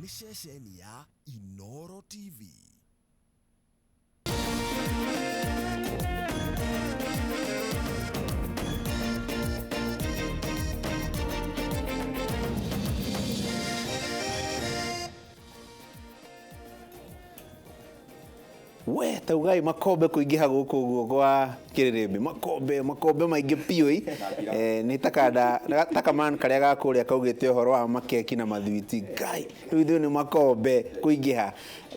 Nĩ ceceni ya Inooro TV. We taugai makombe kũingĩha gũkũ ũguo gwa kĩrĩrĩmbĩ, makombe makombe maingĩ piũ ĩ. Nĩ takanda takaman karĩa ga kũrĩa kaugĩte ũhoro wa makeki na mathwiti. Ngai, rĩu ithuĩ nĩ makombe kũingĩha.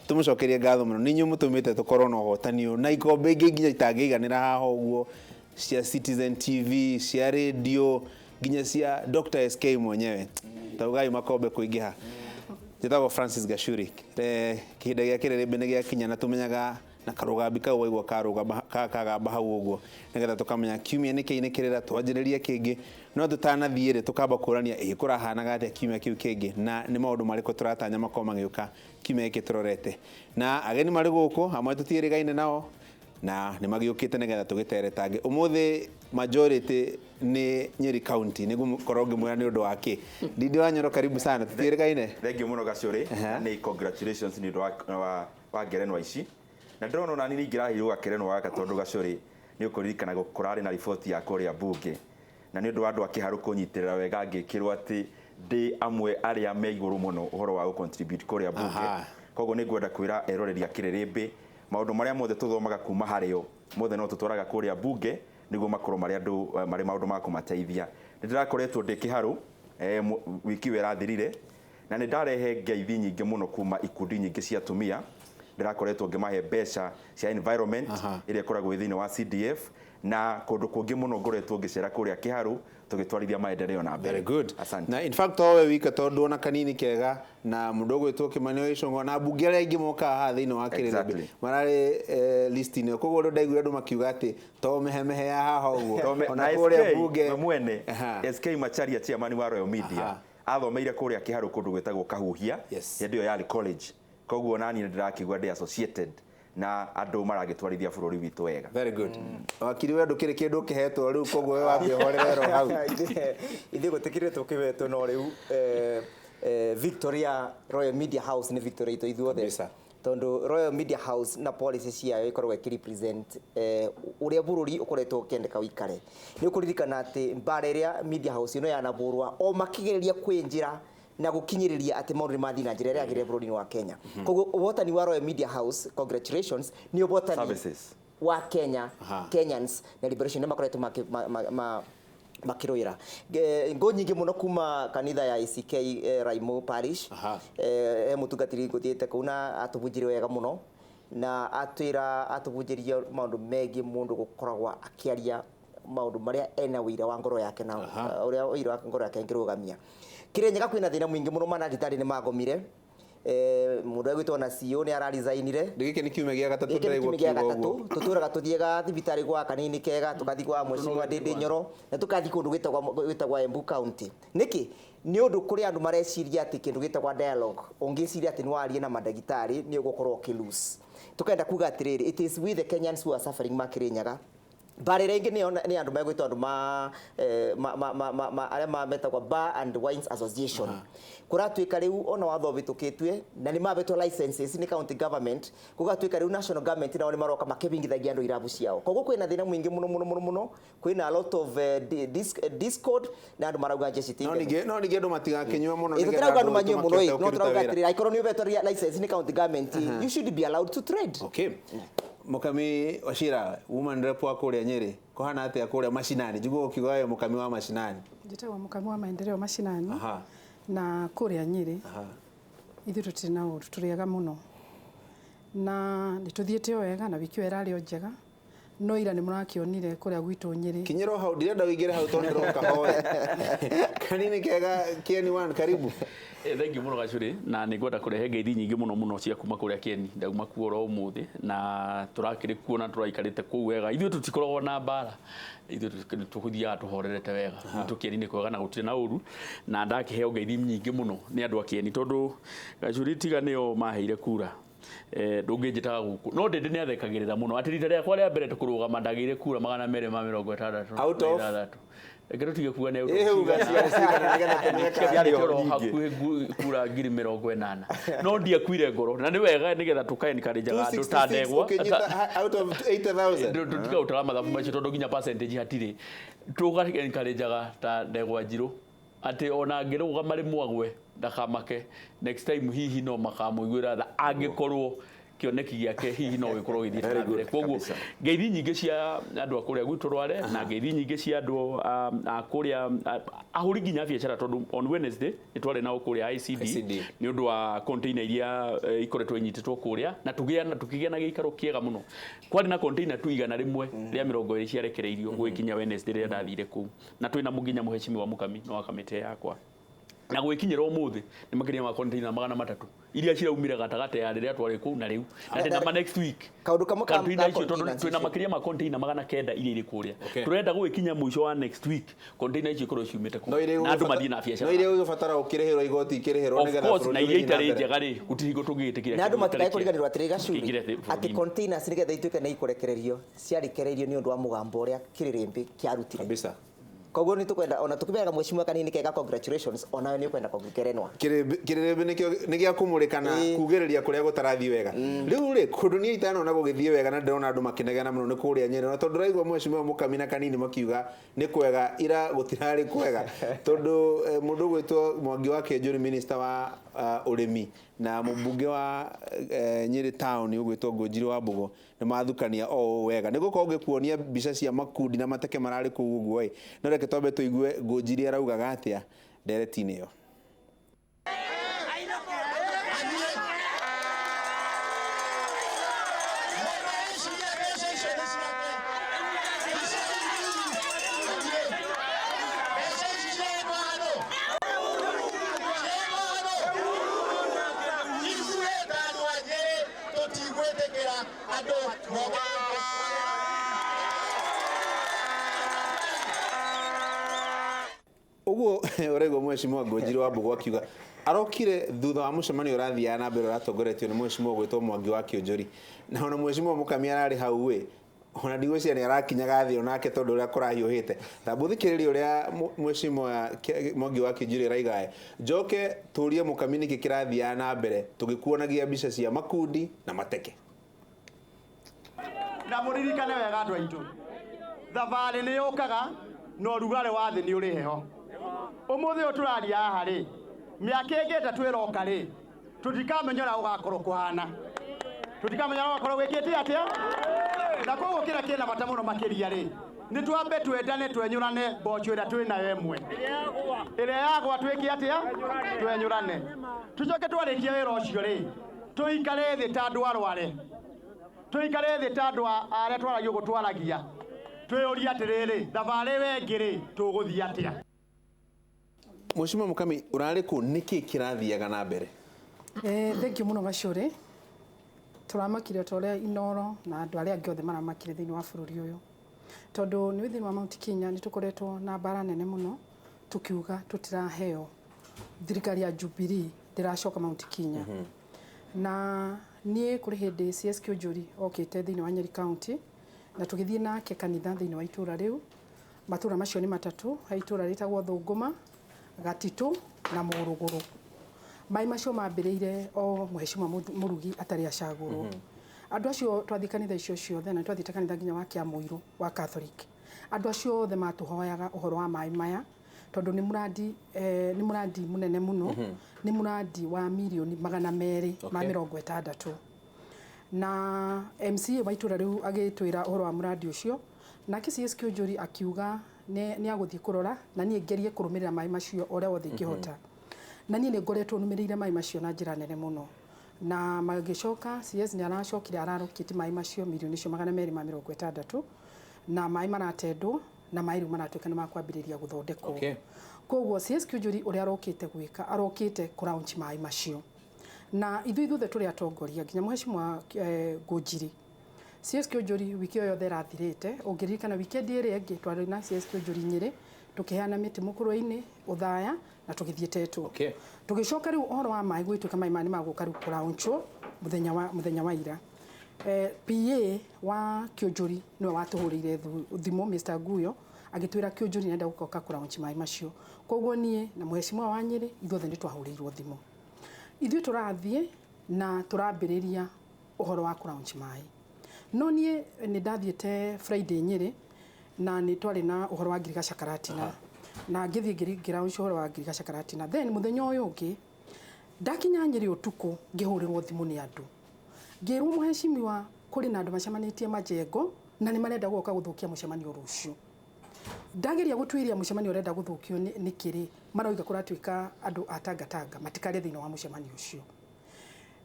Tũmũcokerie ngatho mũno, nĩ inyuĩ mũtũmĩte tũkorwo na ũhotani ũyũ na ikombe ingĩ nginya itangĩiganĩra haha ũguo, cia Citizen TV, cia radio, nginya cia Dr. SK mwenyewe. Taugai makombe kũingĩha. Njĩtagwo Francis Gachuri. Kĩhinda gĩa kĩrĩrĩmbĩ nĩ gĩakinya na tũmenyaga na karũgambi kau waigua karũgamba kagamba hau ũguo nĩgetha tũkamenya kiumia nĩ kĩi nĩ kĩrĩra twanjĩrĩrie kĩngĩ. No tũtanathiĩ rĩ, tũkamba kũrania ĩ kũrahanaga atĩa kiumia kĩu kĩngĩ na nĩ maũndũ marĩkũ tũratanya makorwo magĩũka kiumia gĩkĩ tũrorete. Na ageni marĩ gũkũ amwe tũtiĩrĩgaine nao na nĩ magĩũkĩte nĩgetha tũgĩteretange. Ũmũthĩ majority nĩ Nyeri County, nĩ ngũkorwo ngĩmwĩra nĩ ũndũ wa kĩ. Ndindi wa Nyoro, karibu sana, tũtiĩrĩgaine. Thank you mũno Gacũrĩ, nĩ congratulations nĩ ũndũ wa ngerenwa ici. Na ndĩrona ona niĩ ingĩraheirwo gakerenwa gaka tondũ Gacũrĩ nĩ ũkũririkana kũrarĩ na riboti ya kũrĩa mbunge. Na nĩ ũndũ wa andũ a Kĩharũ kũnyitĩrĩra wega ngĩkĩrwo atĩ ndĩ amwe arĩa me igũrũ mũno ũhoro wa gũ-contribute kũrĩa mbunge. Koguo nĩ ngwenda kwĩra eroreri a Kĩrĩrĩmbĩ maũndũ marĩa mothe tũthomaga kuma harĩo mothe no tũtwaraga kũrĩa mbunge nĩguo makorwo marĩ andũ marĩ maũndũ ma kũmateithia. Nĩ ndĩrakoretwo ndĩ Kĩharũ wiki ĩyo ĩrathirire na nĩ ndarehe ngeithi nyingĩ mũno kuma ikundi nyingĩ cia atumia. Ndĩrakoretwo ngĩmahe mbeca cia environment ĩrĩa ĩkoragwo ĩ thĩinĩ wa CDF na kũndũ kũngĩ mũno ngoretwo ngĩcera kũrĩa Kĩharũ tũgĩtwarithia maendeleo na mbere. Very good. Asante. Na in fact to we wika tondũ ona kanini kega na mũndũ ũgwĩtwo Kĩmani wa Ichung'wa na ambunge arĩa aingĩ mokaga haha thĩinĩ wa Kĩrĩrĩmbĩ mararĩ list-inĩ ĩyo. Koguo rĩu ndaiguire andũ makiuga atĩ to mehemehe ya haha ũguo ona Na kũrĩa SK mbunge. we mwene SK Macharia chairman wa Royal Media athomeire kũrĩa Kĩharũ kũndũ gwĩtagwo Kahuhia hĩndĩ ĩyo yarĩ college. Koguo nani nĩ ndĩrakĩigua ndĩ associated na andũ maragĩtwarithia bũrũri witũ wega. Very good. Wakiri we ndũkĩrĩ kĩndũ ũkĩhetwo rĩu koguo we wambe ũhorere ro hau. Ithuĩ gũtikĩrĩ tũkĩhetwo no rĩu victory ya Royal Media House nĩ victory itũ ithuothe. Tondũ Royal Media House na policy ciayo ikoragwo ĩkĩ represent ũrĩa bũrũri ũkoretwo ũkĩendeka ũikare. Nĩ ũkũririkana atĩ mbara ĩrĩa Media House ĩno yanabũrwa o makĩgeria kwĩnjĩra na gũkinyĩrĩria atĩ maũndũ nĩ mathiĩ na njĩra ĩrĩa yagĩrĩire bũrũri-inĩ wa Kenya. Koguo ũhotani wa Royal Media House, congratulations, nĩ ũhotani Services. wa Kenya, Kenyans na liberation nĩ makoretwo makĩrũĩra. Ngũ nyingĩ mũno kuma kanitha ya ACK Raimo Parish. He mũtungatĩri ngũthiĩte kũu na atũbunjire wega mũno na atwĩra atũbunjĩria maũndũ megiĩ mũndũ gũkoragwo akĩaria maũndũ marĩa ena ũira wa ngoro yake na ũrĩa ũira wa ngoro yake angĩrũgamia. Kĩrĩnyaga kwĩna thĩna mũingĩ mũno, mandagĩtarĩ nĩ magomire. Mũndũ egwĩtwo na CEO nĩ araresignire. Gĩkĩ nĩ kiumia gĩa gatatũ Gĩkĩ nĩ ndĩraigua kiumia gĩa kiugo gatatũ. ũguo. Tũtũraga tũthiaga thibitarĩ gwa kanini kega, tũgathiĩ gwa mheshimiwa Ndindi Nyoro na tũgathiĩ kũndũ gwĩtagwo Embu County. Nĩkĩ? Nĩ ũndũ kũrĩ andũ mareciria atĩ kĩndũ gĩtagwo dialogue, ũngĩciria atĩ nĩ warie na mandagĩtarĩ nĩ ũgũkorwo ũkĩ lose. Tũkenda kuga atĩrĩrĩ, it is we the Kenyans who are suffering ma Kĩrĩnyaga. Mbara ĩrĩa ĩngĩ nĩyo nĩ andũ megwĩtwo andũ ma, ma, ma, ma, ma, ma arĩa ma metagwo Bar and Wines Association. Kũratuĩka rĩu ona watho ũhĩtũkĩtue na nĩ mahetwo licenses nĩ county government, gũgatuĩka rĩu national government nao nĩ maroka makĩbingithagia andũ irabu ciao. Koguo kwĩna thĩna mũingĩ mũno mũno mũno mũno, kwĩna a lot of discord na andũ marauga jeshi ti No ngenu. ningĩ no ningĩ andũ matigakĩnyue mũno Ĩ, nĩgetha tũtirauga andũ andũ manyue mũno ĩ, makĩhote no gũkĩruta tũrauga wĩra. atĩrĩrĩ, angĩkorwo nĩ ũhetwo license nĩ county government, you should be allowed to trade. Okay. Mukami Wachira, woman rep wa kũrĩa Nyeri, kũhana atĩa kũrĩa mashinani? Njiguaga ũkiuga we mukami wa mashinani. Njĩtagwo mukami wa maendeleo mashinani. Na kũrĩa Nyeri, ithuĩ tũtirĩ na ũru, tũrĩ ega mũno. Na nĩ tũthiĩte o wega na wiki ĩyo ĩrarĩ o njega. No ira nĩ mũrakĩonire kũrĩa gwitũ Nyeri. Kinyĩra o hau, ndirenda ũingĩre hau tondũ ndĩroka hoe. Kanini kega Kieni One, karibu. Thank you mũno Gacũrĩ, na nĩ ngwenda kũrehe ngeithi nyingĩ mũno mũno cia kuma kũrĩa Kieni. Ndauma kuo oro ũmũthĩ na tũrakĩrĩ kuo na tũraikarĩte kũu wega. Ithuĩ tũtikoragwo na mbara, ithuĩ tũthiaga tũhorerete wega. Gwitũ Kieni nĩ kwega na gũtirĩ na ũru, na ndakĩheo ngeithi nyingĩ mũno nĩ andũ a Kieni tondũ Gacũrĩ tiga nĩo maheire kura. Ndũngĩnjĩtaga gũkũ no ndĩndĩ nĩ athekagĩrĩra mũno atĩ rita rĩakwa rĩa mbere kũrũgama ndagĩire kura 266. Out of? Reke tũtige kuga nĩ Ĩ, uga cigana nĩgetha tũmenye kana- Ciarĩ o oro nyingĩ. hakuhĩ kura 80,000 no ndiakuire ngoro na nĩ wega nĩgetha tũka-encourage-aga andũ ta 266 ndegwa ũkĩnyita out of 80,000. Tũtiga gũtara mathabu macio tondũ nginya percentage hatirĩ. Tũga-encourage-aga ta ndegwa njirũ atĩ ona angĩrũgama rĩmwe agwe ndakamake, next time hihi no makamũiguĩra tha angĩkorwo kĩoneki gĩake hihi no gĩkorwo gĩthiĩte Very na mbere. good, Koguo kabisa. ngeithi nyingĩ cia andũ a kũrĩa gwitũ Rware na ngeithi nyingĩ cia andũ a kũrĩa ahũri nginya biacara tondũ on Wednesday nĩ twarĩ nao kũrĩa ICD ICD. nĩ ũndũ wa container iria ikoretwo inyitĩtwo kũrĩa na tũkĩgĩa na gĩikaro kĩega mũno. Kwarĩ na container tu 120 ciarekereirio gwĩkinya Wednesday rĩrĩa ndathire kũu, na twĩna nginya mũhecimiwa Mũkami no wa kamĩtĩ yakwa, na gwĩkinyĩra ũmũthĩ nĩ makĩria ma container 300 iria ciraumire gatagatĩ ya rĩrĩa twarĩ kũu na rĩu, na ndĩna ma next week Kaũndũ kamwe container ka icio tondũ containers twĩna icio. makĩria ma container 900 iria irĩ kũrĩa. Okay. Tũrenda gwĩkinya mũico wa next week container icio ikorwo ciumĩte kũu No iria na andũ mathiĩ na biacara. No iria ũgũbatara ũkĩrĩhĩrwo igoti ikĩrĩhĩrwo Of nĩgetha course, bũrũri na iria ũgĩthiĩ na itarĩ mbere. njega rĩ, gũtirĩ hingo tũngĩgĩtĩkĩra Na andũ kĩndũ matikae gĩtarĩ kũriganĩrwo kĩega atĩrĩ Gacuri kĩingĩre atĩ bũrũri-inĩ. containers nĩgetha ituĩke nĩ ikũrekererio ciarekereirio nĩ ũndũ wa mũgambo ũrĩa kĩrĩrĩmbĩ kĩarutire. Kabisa. Koguo nĩ tũkwenda ona tũkĩmeraga mheshimiwa kanini kega congratulations, onawe nĩ ũkwenda kũngerenwa. Kĩrĩrĩmbĩ nĩkĩo nĩ gĩa kũmũrĩka na kugĩrĩria kũrĩa gũtarathiĩ wega. Rĩu rĩ, kũndũ niĩ itanona gũgĩthiĩ wega na ndĩrona andũ makĩnegena mũno nĩ kũrĩa Nyĩrĩ, na tondũ ndĩraigua mheshimiwa Mũkami na Kanini makiuga nĩ kwega, ira gũtirarĩ kwega tondũ mũndũ ũgwĩtwo Mwangi wa Kĩenjũri, minister wa ũrĩmi na mũmbunge wa Nyĩrĩ town ũgwĩtwo Ngũnjiri wa Mbũgũ nĩ mathukania o ũũ wega. Nĩ gũkorwo ngĩkuonia mbica cia makundi na mateke mararĩ kũu ũguo ĩ, no reke twambe tũigue Ngũnjiri araugaga atĩa ndereti-inĩ ĩyo. Ũguo ũraigua mheshimiwa Ngũnjiri wa Mbũgũ akiuga arokire thutha wa mũcemanio ũrathiaga na mbere ũratongoretio nĩ mheshimiwa ũgwĩtwo Mwangi wa Kĩũnjũri, na ona mheshimiwa Mũkami ararĩ hau ĩ, ona ndigwĩciria nĩ arakinyaga thĩ onake tondũ ũrĩa kũrahiũhĩte. Tamba ũthikĩrĩrie ũrĩa mheshimiwa Mwangi wa Kĩũnjũri araiga ĩ, njoke tũrie Mũkami nĩkĩ kĩrathiaga na mbere tũgĩkuonagia mbica cia makundi na mateke. Na mũririkane wega andũ aitũ, thabarĩ nĩ yũkaga na ũrugarĩ wa thĩ nĩ ũrĩ heho. Ũmũthĩ ũyũ tũraria haha rĩ, mĩaka ĩngĩ ĩtatũ ĩroka rĩ, tũtikamenya ũrĩa gũgakorwo kũhana, tũtikamenya ũrĩa gũgakorwo gwĩkĩte atĩa. Na koguo kĩrĩa kĩna bata mũno makĩria rĩ, nĩ twambe twendane twenyũrane mboco ĩrĩa twĩ nayo ĩmwe, ĩrĩa yagwa twĩke atĩa, twenyũrane. Tũcoke twarĩkia wĩra ũcio rĩ, tũikare thĩ ta andũ arware, tũikare thĩ ta andũ arĩa twaragia ũguo twaragia, twĩyũrie atĩrĩrĩ, thabarĩ ĩyo ĩngĩ rĩ, tũgũthiĩ atĩa. Mheshimiwa Mũkami, ũrarĩ kũ, nĩkĩ kĩrathiaga na mbere? Thank you mũno Gacũrĩ. Tũramakire ta ũrĩa Inoro na andũ arĩa angĩ othe maramakire thĩinĩ wa bũrũri ũyũ, tondũ nĩ thĩinĩ wa Mount Kenya nĩ tũkoretwo na mbara nene mũno tũkiuga tũtiraheo thirikari ya Jubilee ndĩracoka Mount Kenya. Na niĩ kũrĩ hĩndĩ CS Kĩũnjũri okĩte thĩinĩ wa Nyeri County na tũgĩthiĩ nake kanitha thĩinĩ wa itũra rĩu. Matũra macio nĩ matatũ, he itũra rĩtagwo Thũngũma, Gatitũ na Mũrũgũrũ. Maĩ macio mambĩrĩire o mheshimiwa Mũrugi atarĩ acagũrwo. Andũ acio twathiĩ kanitha icio ciothe, na twathiĩte kanitha nginya wa Kĩamũirũ wa Catholic. Andũ acio othe matũhoyaga ũhoro wa maĩ maya tondũ nĩ mũrandi nĩ mũrandi mũnene mũno, nĩ mũrandi wa mirioni 260. Na MCA wa itũra rĩu agĩtwĩra ũhoro wa mũrandi ũcio, nake CS Kĩũnjũri akiuga nĩ agũthiĩ kũrora na niĩ ngerie kũrũmĩrĩra maĩ macio ũrĩa wothe ingĩhota. Na niĩ nĩ ngoretwo nũmĩrĩire maĩ macio na njĩra nene mũno. Na magĩcoka CS nĩ aracokire ararokĩte maĩ macio mirioni icio 260, na maĩ maratendwo na maĩ rĩu maratuĩka nĩ makwambĩrĩria gũthondekwo. Koguo CS Kĩũnjũri ũrĩa arokĩte gwĩka, arokĩte kũ-launch maĩ macio. Na ithuĩ ithuothe tũrĩ atongoria nginya mheshimiwa Ngũnjiri. CS Kĩũnjũri wiki ĩyo yothe ĩrathirĩte, ũngĩririkana weekend ĩrĩa ĩngĩ twarĩ na CS Kĩũnjũri Nyĩrĩ, Tũkĩheana mĩtĩ mũkũrwe-inĩ Ũthaya na tũgĩthiĩ Tetũ. Okay. Tũgĩcoka rĩu ũhoro wa maĩ gwĩtuĩka maĩ maya nĩ magũka rĩu kũraunchwo mũthenya wa ira. PA wa Kĩũnjũri nĩwe watũhũrĩire thimũ, Mr. Guyo, agĩtwĩra Kĩũnjũri nĩenda gũka kũraunch maĩ macio. Koguo niĩ na mheshimiwa wa Nyĩrĩ ithuothe nĩ twahũrĩirwo thimũ. Ithuĩ tũrathiĩ na tũrambĩrĩria ũhoro wa kũraunch maĩ, no niĩ nĩ ndathiĩte Friday Nyĩrĩ na nĩ twarĩ na ũhoro wa ngirigaca Karatina na ngĩthiĩ ngĩraunch ũhoro wa ngirigaca Karatina. Then mũthenya ũyũ ũngĩ ndakinya Nyĩrĩ ũtukũ, ngĩhũrĩrwo thimũ nĩ andũ, ngĩrwo mheshimiwa kũrĩ na andũ macemanĩtie majengo na nĩ marenda gũka gũthũkia mũcemanio rũciũ. Ndageria gũtuĩria mũcemanio ũrenda gũthũkio nĩ kĩrĩ maroiga kũratuĩka andũ a tangatanga matikarĩ thĩinĩ wa mũcemanio ũcio.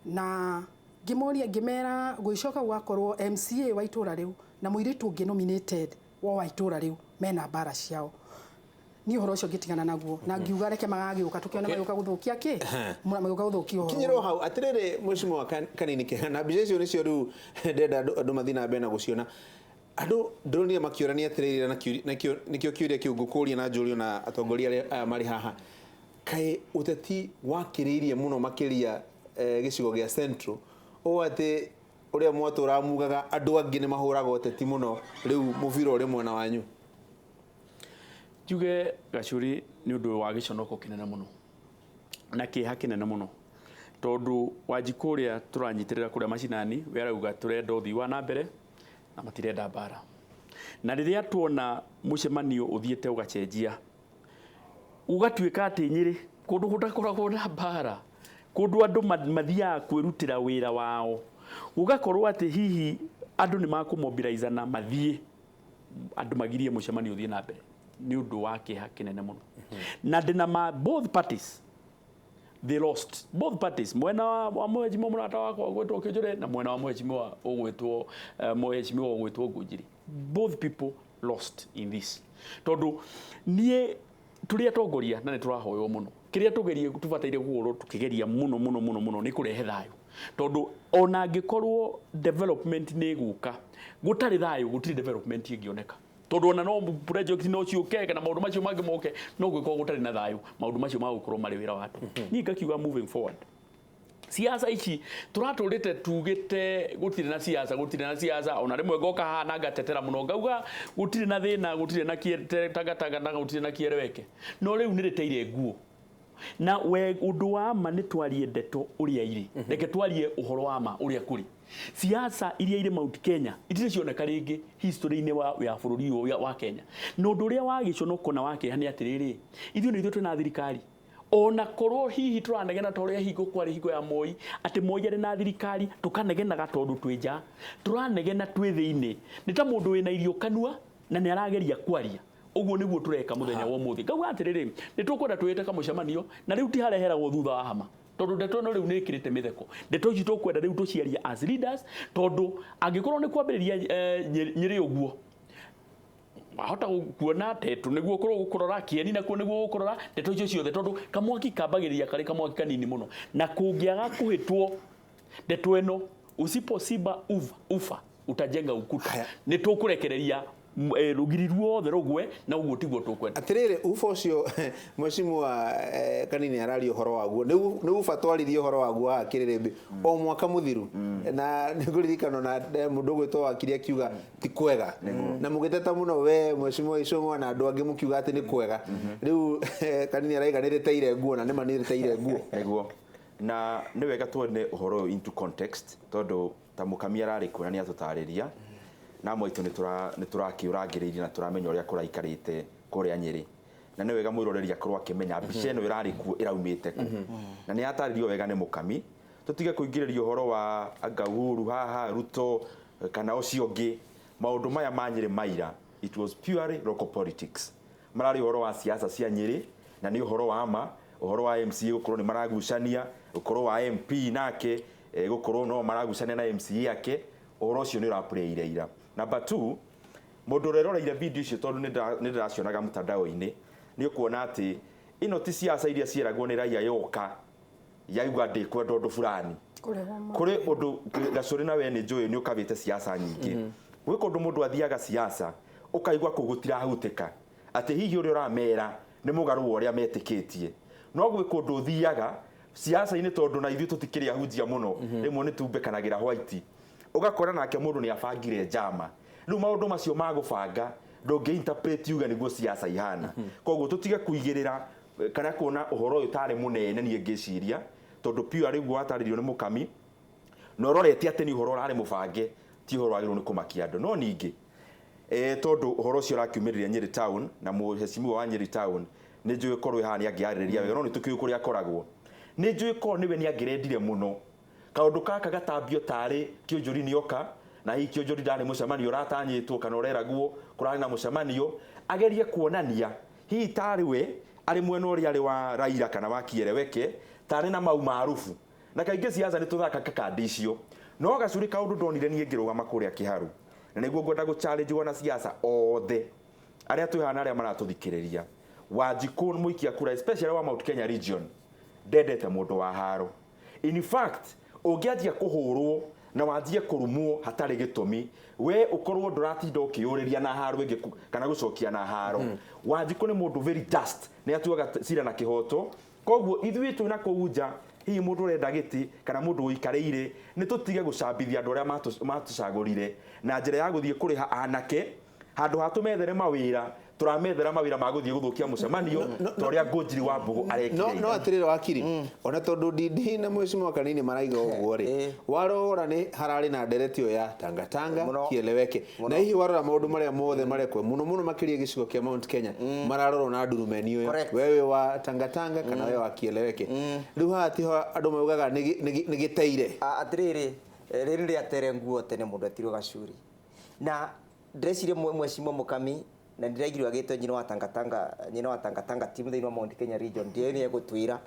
Na ngĩmoria, ngĩmera gũgĩcoka gũgakorwo MCA wa itũra rĩu na mũirĩtu ũngĩ nominated wa itũra rĩu mena mbara ciao. Niĩ ũhoro ũcio ngĩtigana naguo na ngiuga reke magagĩũka tũkĩone magĩũka gũthũkia kĩ, magĩũka gũthũkia ũhoro. Kinyĩrwo hau atĩrĩrĩ, mheshimiwa Kanini Kega, na mbica icio nĩcio rĩu ndĩrenda andũ mathiĩ na mbere na gũciona. Andũ ndĩronire makĩũrania atĩrĩrĩ, na nĩkĩo kĩũria kĩu ngũkũria na njũrio na atongoria arĩa aya marĩ haha, kaĩ ũteti wakĩrĩirie mũno makĩria gĩcigo gĩa Central ũũ atĩ ũrĩa mwatũraga mugaga andũ angĩ nĩ mahũraga ũteti mũno, rĩu mũbira ũrĩ mwena wanyu? Njuge Gacuri, nĩ ũndũ wa gĩconoko kĩnene mũno na kĩeha kĩnene mũno, tondũ Wanjikũ ũrĩa tũranyitĩrĩra kũrĩa macinani we arauga tũrenda ũthii wa na mbere na matirenda mbara. Na rĩrĩa tuona mũcemanio ũthiĩte ũgacenjia ũgatuĩka atĩ Nyĩrĩ kũndũ gũtakoragwo na mbara, kũndũ andũ mathiaga kwĩrutĩra wĩra wao, gũgakorwo atĩ hihi andũ nĩ makũmobilizana mathiĩ andũ magirie mũcemanio ũthiĩ na mbere, nĩ ũndũ wa kĩeha kĩnene mũno. Na ndĩna ma both parties, they lost, both parties, mwena wa mheshimiwa mũrata wakwa ũgwĩtwo Kĩnjũre na mwena wa mheshimiwa ũgwĩtwo mheshimiwa ũgwĩtwo Ngunjiri. Both people lost in this, tondũ niĩ tũrĩ atongoria na nĩ tũrahoywo mũno, kĩrĩa tũgerie tũbataire gũkorwo tũkĩgeria mũno mũno mũno mũno nĩ kũrehe thayũ, tondũ ona angĩkorwo development nĩ ĩgũka, gũtarĩ thayũ gũtirĩ development ĩngĩoneka, tondũ ona no project no ciũke kana maũndũ macio mangĩ moke, no gwĩkorwo gũtarĩ na thayũ, maũndũ macio magũkorwo marĩ wĩra wa tũhũ. Niĩ ngakiuga moving forward, siasa ici tũratũrĩte tugĩte gũtirĩ na siasa, gũtirĩ na siasa, ona rĩmwe ngoka haha na ngatetera mũno ngauga gũtirĩ na thĩna, gũtirĩ na tangatanga na gũtirĩ na kĩereweke, no rĩu nĩ rĩteire nguo. Na we ũndũ wa ma nĩ twarie ndeto ũrĩa irĩ, reke twarie ũhoro wa ma ũrĩa kũrĩ. Siasa iria irĩ Mount Kenya itirĩ cioneka rĩngĩ history-inĩ wa bũrũri ũyũ wa Kenya. Na ũndũ ũrĩa wa gĩconoko na wa kĩeha nĩ atĩrĩrĩ, ithuĩ nĩ ithuĩ twĩna thirikari, ona korwo hihi tũranegena ta ũrĩa hingo kwarĩ hingo ya Moi, atĩ Moi arĩ na thirikari tũkanegenaga tondũ twĩ nja, tũranegena twĩ thĩinĩ nĩ ta mũndũ wĩna irio kanua na nĩ arageria kwaria. Ũguo nĩguo tũreka mũthenya wa ũmũthĩ. Ngauga atĩrĩrĩ, nĩ tũkwenda twĩte kamũcemanio na rĩu ti hareheragwo thutha wa hama, tondũ ndeto ĩno rĩu nĩ ĩkĩrĩte mĩtheko. Ndeto ici tũkwenda rĩu tũciarie as leaders, tondũ angĩkorwo nĩ kwambĩrĩria Nyĩrĩ ũguo wahota kuona Tetu nĩguo ũkorwo gũkũrora Kĩeni nakuo nĩguo gũkũrora ndeto icio ciothe, tondũ kamwaki kambagĩrĩria karĩ kamwaki kanini mũno, na kũngĩaga kũhĩtwo ndeto ĩno, usiposiba ufa utajenga ukuta. Haya. Nĩ tũkũrekereria rũgiri ruothe rũgwe, na ũguo tiguo tũkwenda. Atĩrĩrĩ, uba ũcio mheshimiwa Kanini araria ũhoro waguo nĩ uba twaririe ũhoro waguo haha kĩrĩrĩmbĩ o mwaka mũthiru, na nĩ ngũririkana na mũndũ ũgwĩtwo Wakiri akiuga ti kwega, na mũgĩteta mũno we mheshimiwa Icũng'wa na andũ angĩ mũkiuga atĩ nĩ kwega. Rĩu Kanini araiga nĩ rĩteire nguo, na nĩma nĩ rĩteire nguo. Nĩguo, na nĩ wega tuone ũhoro ũyũ into context, tondũ ta mũkami ararĩ kuo na nĩ atũtarĩria na amwe aitũ nĩ tũrakĩũrangĩrĩirie na tũramenya ũrĩa kũraikarĩte kũrĩa Nyĩrĩ, na nĩ wega mwĩroreri akorwo akĩmenya mbica ĩno ĩrarĩ kuo ĩraumĩte kũ, na nĩ yatarĩrio wega nĩ mũkami. Tũtige kũingĩrĩria ũhoro wa anga Uhuru haha Ruto kana ũcio ũngĩ. Maũndũ maya ma Nyĩrĩ maira, it was purely local politics, mararĩ ũhoro wa siasa cia Nyĩrĩ, na nĩ ũhoro wa ma, ũhoro wa MCA gũkorwo nĩ maragucania, ũkorwo wa MP nake gũkorwo no maragucania na MCA ake, ũhoro ũcio nĩ ũraplayire ira. Number 2, mũndũ ũrĩa ũroreire video icio, tondũ nĩ ndĩracionaga mtandao-inĩ, nĩ ũkuona atĩ ĩno ti siasa iria ciĩragwo nĩ raia yoka yauga ndĩkwenda ũndũ fulani. Kũrĩ ũndũ Gacũrĩ na we nĩ njũĩ nĩ ũkabĩte siasa nyingĩ. Gwĩ kũndũ mũndũ athiaga siasa ũkaigua kũu gũtirahutĩka, Atĩ hihi ũrĩa ũramera nĩ mũgarũ wa ũrĩa metĩkĩtie. No gwĩ kũndũ ũthiaga siasa-inĩ, tondũ na ithuĩ tũtikĩrĩ ahunjia mũno, rĩmwe nĩ tumbekanagĩra white, ũgakora nake mũndũ nĩ abangire njama. Rĩu maũndũ macio ma gũbanga ndũngĩ interpret uge nĩguo siasa ihana. Koguo tũtige kũigĩrĩra kana kuona ũhoro ũyũ tarĩ mũnene. Niĩ ngĩciria tondũ pure rĩu watarĩrio nĩ mũkami na ũrorete atĩ nĩ ũhoro ũrarĩ mũbange, ti ũhoro wagĩrĩirwo nĩ kũmakia andũ. No ningĩ tondũ ũhoro ũcio ũrakiumĩrĩria Nyeri town na mũhecimiwa wa Nyeri town, nĩ njũĩ korwo haha nĩ angĩarĩrĩria wega, no nĩ tũkĩũĩ kũrĩa akoragwo, nĩ njũĩ korwo nĩwe nĩ angĩrendire mũno kaũndũ gaka gatambio tarĩ kĩũnjũri nĩoka, na hihi kĩũnjũri ndarĩ mũcemanio ũratanyĩtwo kana ũreragwo kũrarĩ na mũcemanio, agerie kuonania hihi tarĩ we arĩ mwena ũrĩa arĩ wa Raila kana wa Kieleweke tarĩ na mau maarubu. Na kaingĩ siasa nĩ tũthakaga kandi icio. No gacũrĩ kaũndũ ndonire niĩ ngĩrũgama kũrĩa Kĩharu, na nĩguo ngwenda gũ challenge wanasiasa othe arĩa twĩ haha na arĩa maratũthikĩrĩria, Wanjikũ mũikia kura, especially wa Mount Kenya region, ndendete mũndũ wa haro. In fact, ũngĩanjia kũhũrwo na wanjie kũrumwo hatarĩ gĩtũmi, we ũkorwo ndũratinda ũkĩyũrĩria na haro ĩngĩ kana gũcokia na haro. Wanjikũ nĩ mũndũ very just, nĩ atuaga cira na kĩhoto. Koguo ithuĩ twĩna kũu nja, hihi mũndũ ũrenda gĩtĩ kana mũndũ ũikarĩire, nĩ tũtige gũcambithia andũ arĩa matũcagũrire na njĩra ya gũthiĩ kũrĩha anake handũ ha tũmethere mawĩra, tũramethera mawĩra ma gũthiĩ gũthũkia mũcemanio ta ũrĩa Ngũnjiri wa Mbũgũ arekire No. ira. No atirĩrĩ, wakiri, ona tondũ Ndindi na mheshimiwa Kanini maraiga ũguo rĩ, warora nĩ hararĩ na ndereti ĩyo ya tangatanga Mũno. kieleweke, na hihi warora maũndũ marĩa mothe marekwo mũno mũno makĩria gĩcigo kĩa Mount Kenya mararorwo na ndurumeni ĩyo, wewe wa tangatanga kana wewe wa kieleweke. Rĩu haha tiho andũ maugaga nĩ gĩteire. Atĩrĩrĩ, rĩrĩ rĩatere nguo tene mũndũ etirwo gacuri, na ndĩreciria mheshimiwa Mũkami, na ndĩraigirwo agĩtwo nyina wa tangatanga, nyina wa tangatanga team thĩinĩ wa Mount Kenya region, ndiĩ nĩ egũtwĩra.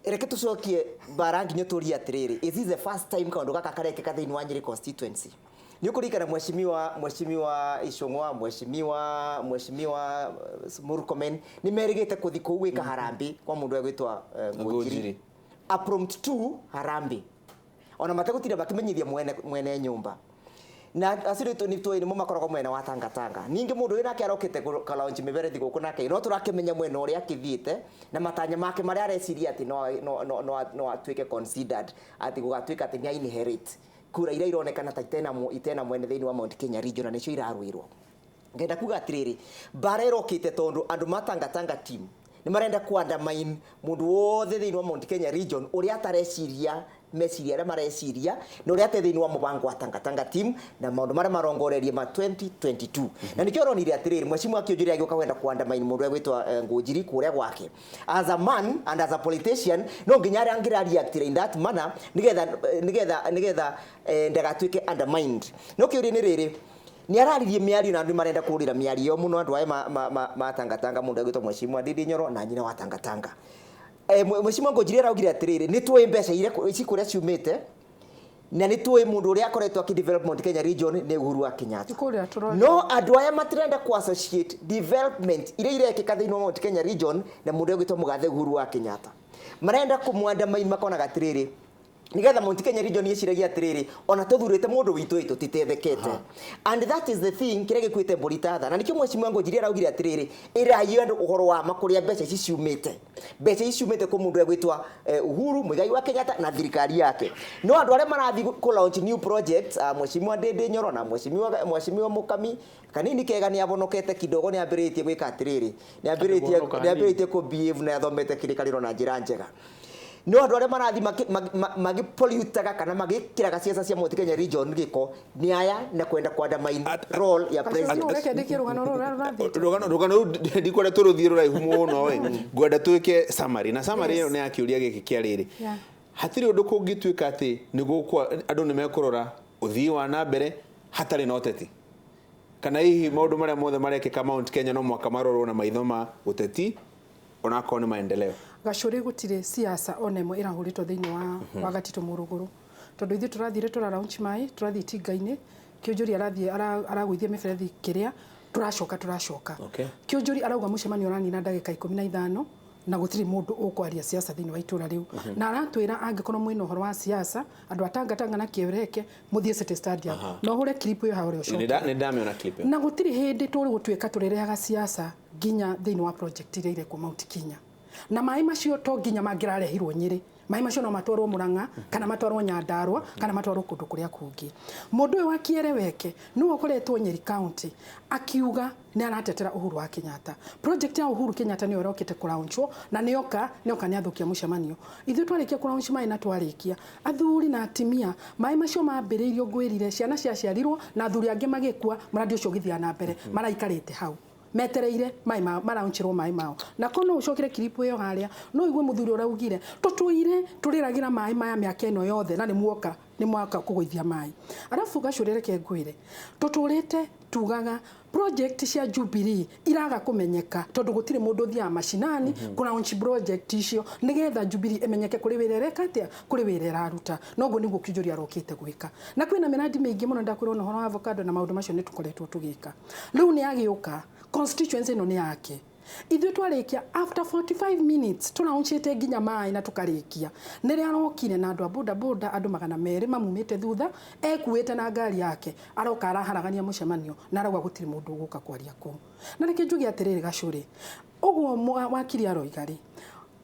Reke tũcokie mbara nginya tũrie atĩrĩrĩ, is this the first time kaũndũ gaka karekĩka thĩinĩ wa Nyĩrĩ constituency? Nĩ ũkũririkana mheshimiwa Icũng'wa, mheshimiwa Murkomen nĩ merĩgĩte kũthi kũu gwĩka harambĩ kwa mũndũ egwĩtwo Ngũnjiri. Ngũnjiri. A prompt to harambĩ ona mategũtinda makĩmenyithia mwene nyũmba, na acio nĩ tũĩ nĩmo makoragwo mwena wa tangatanga. Ningĩ mũndũ ũyũ nake arokĩte kalaunch mĩberethi gũkũ nake no tũrakĩmenya mwena ũrĩa akĩthiĩte na matanya make marĩa areciria atĩ no atuĩke considered atĩ gũgatuĩka atĩ nĩ inherit kura iria ironekana ta itena mwene thĩinĩ wa Mount Kenya region, na nĩcio irarũĩrwo. Ngenda kuga atĩrĩrĩ, mbara ĩrokĩte tondũ andũ ma tangatanga team nĩ marenda ku undermine mũndũ wothe thĩinĩ wa Mount Kenya region ũrĩa atareciria meciria arĩa mareciria na ũrĩa ate thĩinĩ wa mũbango wa tangatanga team na maũndũ marĩa marongorerie ma 2022. Na nĩkĩo ũronire atĩrĩrĩ, mheshimiwa Kĩũnjũri agĩũka kwenda ku undermine mũndũ ũrĩa gwĩtwo Ngũnjiri kũrĩa gwake. As a man and as a politician, no nginya arĩa angĩra react in that manner nĩgetha ndagatuĩke undermined. No kĩũria nĩ rĩrĩ, nĩ araririe mĩario na andũ marenda kũrĩra mĩario mũno, andũ aya ma tangatanga, mũndũ agwĩtwo mheshimiwa Ndindi Nyoro na nyina wa tangatanga. Mheshimiwa Ngũnjiri araugire atĩrĩrĩ, nĩ tũĩ mbeca iria ici kũrĩa ciumĩte, na nĩ tũĩ mũndũ ũrĩa akoretwo akĩ develop Mount Kenya region nĩ Uhuru wa Kenyatta. Kũrĩa tũrora. No andũ aya matirenda ku associate development iria irekĩka thĩinĩ wa Mount Kenya region na mũndũ ũgwĩtwo mũgathe Uhuru wa Kenyatta. Marenda kũmwandamaini, makonaga atĩrĩrĩ, nigetha Mount Kenya region yeciragia atĩrĩrĩ, ona tũthurĩte mũndũ witũ ĩ tũtitethekete. And that is the thing kĩrĩa gĩkuĩte mbũri ta tha. Na nĩkĩo mheshimiwa Ngũnjiri araugire atĩrĩrĩ, ĩrai andũ ũhoro wa ma kũrĩa mbeca ici ciumĩte. Mbeca ici ciumĩte kũ mũndũ egwĩtwo Uhuru Muigai wa Kenyatta na thirikari yake. No andũ arĩa marathiĩ kũ launch new projects, mheshimiwa Ndindi Nyoro na mheshimiwa Mũkami Kanini kega nĩ avonokete kidogo, nĩ ambĩrĩtie gwĩka atĩrĩrĩ, nĩ ambĩrĩtie Kũhonoka nĩ ambĩrĩtie kũ behave na athomete kĩrĩkanĩro na njĩra njega. No andũ arĩa marathiĩ magĩpollutaga kana magĩkĩraga ciaca cia Mount Kenya region gĩko nĩ aya na kwenda ku undermine role ya president. Reke ndĩkie rũgano rũrũ rũrathiĩte. Rũgano rũu ndikwenda tũrũthiĩ rũraihu mũno ĩ, ngwenda twĩke summary, na summary ĩyo nĩ ya kĩũria gĩkĩ kĩa rĩrĩ. Hatirĩ ũndũ kũngĩtuĩka atĩ nĩ gũkwa andũ nĩ mekũrora ũthii wa na mbere hatarĩ na ũteti, kana hihi maũndũ marĩa mothe marekĩka Mount Kenya no mwaka marorwo na maitho ma ũteti onakorwo nĩ maendeleo? Gacũrĩ, gũtirĩ siasa ona ĩmwe ĩrahũrĩtwo thĩinĩ wa Gatitũ Mũrũgũrũ, tondũ ithuĩ tũrathire tũra launch maĩ, tũrathiĩ tinga-inĩ, Kĩũnjũri arathiĩ aragũithia mĩberethi kĩrĩa tũracoka. Kĩũnjũri arauga mũcemanio ũranina ndagĩka 15. Na gũtirĩ mũndũ ũkwaria siasa thĩinĩ wa itũra rĩu. Na aratwĩra angĩkorwo mwĩna ũhoro wa siasa, andũ a Tangatanga na Kĩereke, mũthiĩ City Stadium. Na ũhũre clip ĩyo harĩa ũcoke. Nĩ ndamĩona clip ĩyo. Na gũtirĩ hĩndĩ tũrĩ gũtuĩka tũrĩrehaga siasa nginya thĩinĩ wa project iria irekwo Mount Kenya. Na maĩ macio to nginya mangĩrarehirwo Nyĩrĩ, maĩ macio no matwarwo Murang'a kana matwarwo Nyandarua kana matwarwo kũndũ kũrĩa kũngĩ. Mũndũ ũyũ wa Kiereweke nĩwe ũkoretwo Nyeri County akiuga nĩ aratetera Uhuru wa Kenyatta. Project ya Uhuru Kenyatta nĩyo ĩrokĩte kũlaunchwo na nĩoka nĩ athũkia mũcemanio. Ithuĩ twarĩkia kũlaunch maĩ na twarĩkia, athuri na atimia, maĩ macio mambĩrĩirio ngwĩrire, ciana ciaciarirwo na athuri angĩ magĩkua, mũradi ũcio ũgĩthiĩ na mbere, maraikarĩte hau metereire maĩ mao, maraunchirwo maĩ mao. Na ko no ũcokere clip ĩyo harĩa, no ũigue mũthuri ũraugire tũtũire tũrĩragĩra maĩ maya mĩaka ĩno yothe na nĩ muoka nĩ mwaka kũgũithia maĩ. Arabu gacũrĩ reke ngwĩre, tũtũrĩte tugaga project cia Jubilee iraga kũmenyeka tondũ gũtirĩ mũndũ ũthiaga macinani kũlaunch project icio nĩgetha Jubilee ĩmenyeke kũrĩ wĩra ĩreka atĩa, kũrĩ wĩra ĩraruta. Noguo nĩguo Kĩnjũri arokĩte gwĩka. Na kwĩna mĩradi mĩingĩ mũno, ndakwĩrwo na ũhoro wa avocado na maũndũ macio nĩ tũkoretwo tũgĩka. Rĩu nĩ agĩũka, constituency ĩno nĩ yake. Ithuĩ twarĩkia after 45 minutes tũraunchĩte nginya maĩ na tũkarĩkia. Nĩrĩa arokire na andũ a boda boda andũ 200 mamumĩte thutha, ekuĩte na ngari yake, aroka araharagania mũcemanio na arauga gũtirĩ mũndũ ũgũka kwaria kũu. Na reke njuge atĩrĩrĩ gacũrĩ, ũguo wakiri aroiga rĩ,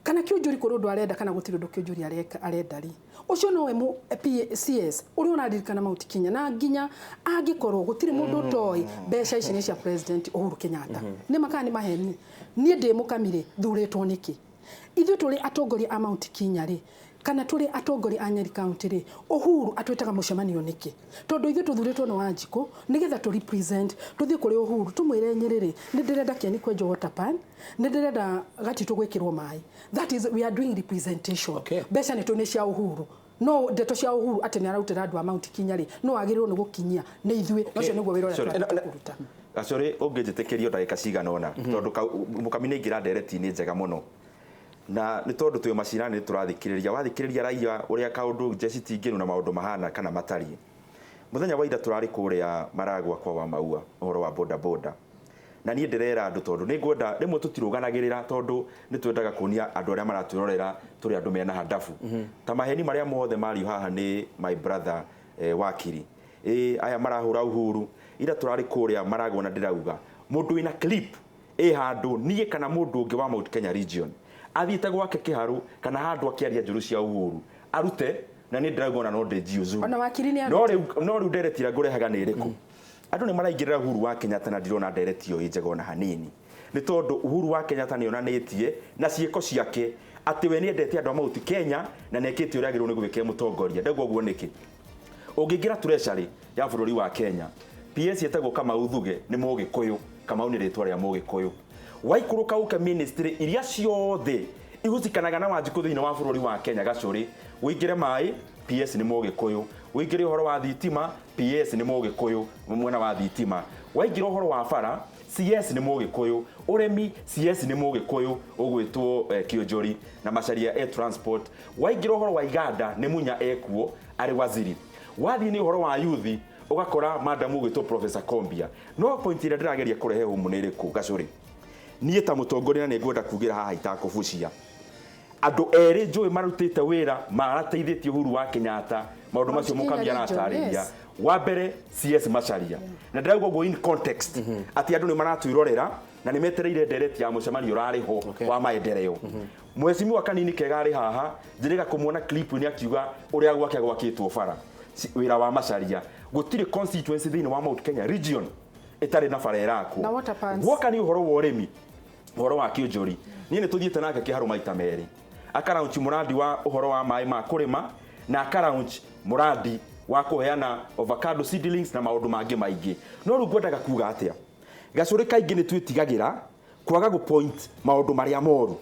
kana Kĩũnjũri kũrĩ ũndũ arenda kana gũtirĩ ũndũ Kĩũnjũri arenda rĩ, ũcio nowe CS ũrĩa ũraririkana Mount Kenya, na nginya angĩkorwo gũtirĩ mũndũ ũtoĩ mbeca ici nĩ cia President Uhuru Kenyatta, nĩ makana nĩ maheni. Niĩ ndĩ mũkamire thurĩtwo nĩkĩ? Ithuĩ tũrĩ atongoria a Mount Kenya rĩ, kana tũrĩ atongoria a Nyeri County rĩ, Uhuru atwĩtaga mũcemanio nĩkĩ? Tondũ ithuĩ tũthurĩtwo nĩ Wanjikũ nĩgetha tũ represent, tũthiĩ kũrĩ Uhuru tũmwĩre Nyĩrĩ rĩ, nĩ ndĩrenda Kĩeni kwenjwo water pan, nĩ ndĩrenda Gatitũ gwĩkĩrwo maĩ. That is, we are doing representation. Mbeca nĩ tũ nĩ cia Uhuru. No ndeto cia Uhuru atĩ nĩ ararutĩra andũ a Mount Kenya rĩ, no agĩrĩirwo nĩ gũkinyia nĩ ithuĩ. Ũcio nĩguo wĩra ũrĩa tũrathiĩ kũruta. Gacũrĩ ũngĩnjĩtĩkĩrio ndagĩka cigana ũna, tondũ mũkami nĩ aingĩra ndereti-inĩ njega mũno. Na nĩ tondũ twĩ macinani nĩ tũrathikĩrĩria, wathikĩrĩria raia ũrĩa kaũndũ jeshi tingĩnu na maũndũ mahana kana matariĩ. Mũthenya wa ira tũrarĩ kũrĩa Maragwa kwa wa Maua ũhoro wa boda boda. Na niĩ ndĩrera andũ tondũ nĩ ngwenda rĩmwe tũtirũganagĩrĩra tondũ nĩ twendaga kuonia andũ arĩa maratwĩrorera tũrĩ andũ mena handabu. Ta maheni marĩa mothe mario haha nĩ my brother wakiri. Aya marahũra Uhuru. Ira tũrarĩ kũrĩa Maragwa na ndĩrauga mũndũ wĩna clip ĩ handũ niĩ kana mũndũ ũngĩ wa Mount Kenya region athiĩte gwake kĩharũ kana handũ akĩaria njũru cia Uhuru arute, na nĩ ndĩrauga ona no ndĩnjiũzuru. Ona wakiri nĩ arute. No rĩu ndereti ĩrĩa ngũrehaga nĩ ĩrĩkũ? Andũ nĩ maraingĩrĩra Uhuru wa Kenyatta na ndirona ndereti ĩyo ĩ njega ona hanini. Nĩ tondũ Uhuru wa Kenyatta nĩ onanĩtie na ciĩko ciake atĩ we nĩendete andũ a Mount Kenya na nĩekĩte ũrĩa agĩrĩirwo nĩ gwĩka e mũtongoria. Ndauga ũguo nĩkĩ? Ũngĩingĩra treasury ya bũrũri wa Kenya, PS ĩtagwo Kamau Thuge nĩ Mũgĩkũyũ. Kamau nĩ rĩtwa rĩa Mũgĩkũyũ. Waikũrũka ũke ministry iria ciothe ihutikanaga na Wanjikũ thĩinĩ wa bũrũri wa Kenya gacũrĩ, ũingĩre maĩ, PS nĩ Mũgĩkũyũ. Ũingĩre ũhoro wa thitima, PS nĩ Mũgĩkũyũ mwena wa thitima. Waingĩra ũhoro wa bara, CS nĩ Mũgĩkũyũ. Ũrĩmi, CS nĩ Mũgĩkũyũ ũgwĩtwo Kĩũnjũri na Macharia e transport. Waingĩra ũhoro wa iganda nĩ Munya ekuo arĩ waziri. Wathiĩ nĩ ũhoro wa youth ũgakora madam ũgwĩtwo Professor Kombia. No point ĩrĩa ndĩrageria kũrehe humu nĩ ĩrĩkũ gacũrĩ? Niĩ ta mũtongoria nĩ ngwenda kugĩra haha itakũbucia. Andũ erĩ njũĩ marutĩte wĩra marateithĩtie Uhuru wa Kenyatta maũndũ macio mũkamia aratarĩria. Wa mbere CS Macharia. Na ndĩrauga ũguo in context atĩ andũ nĩ maratwĩrorera na nĩ metereire ndereti ya mũcemanio ũrarĩ ho wa maendeleo. Mheshimiwa Kanini Kega arĩ haha, njĩrĩga kũmuona clip-inĩ akiuga ũrĩa gwake gwakĩtwo bara wĩra wa Macharia. Gũtirĩ constituency thĩinĩ wa Mount Kenya region ĩtarĩ na bara ĩrakwo. Na water pans. Guoka nĩ ũhoro wa ũrĩmi, ũhoro wa Kĩũnjũri. Niĩ nĩ tũthiĩte nake kĩharũ maita merĩ. Akaraunch mũrandi wa ũhoro wa maĩ ma kũrĩma na akaraunch mũrandi wa kũheana avocado seedlings na maũndũ mangĩ maingĩ. No rĩu ngwendaga kuga atĩa? Gacũrĩ kaingĩ nĩ twĩtigagĩra kwaga gũ point maũndũ marĩa moru.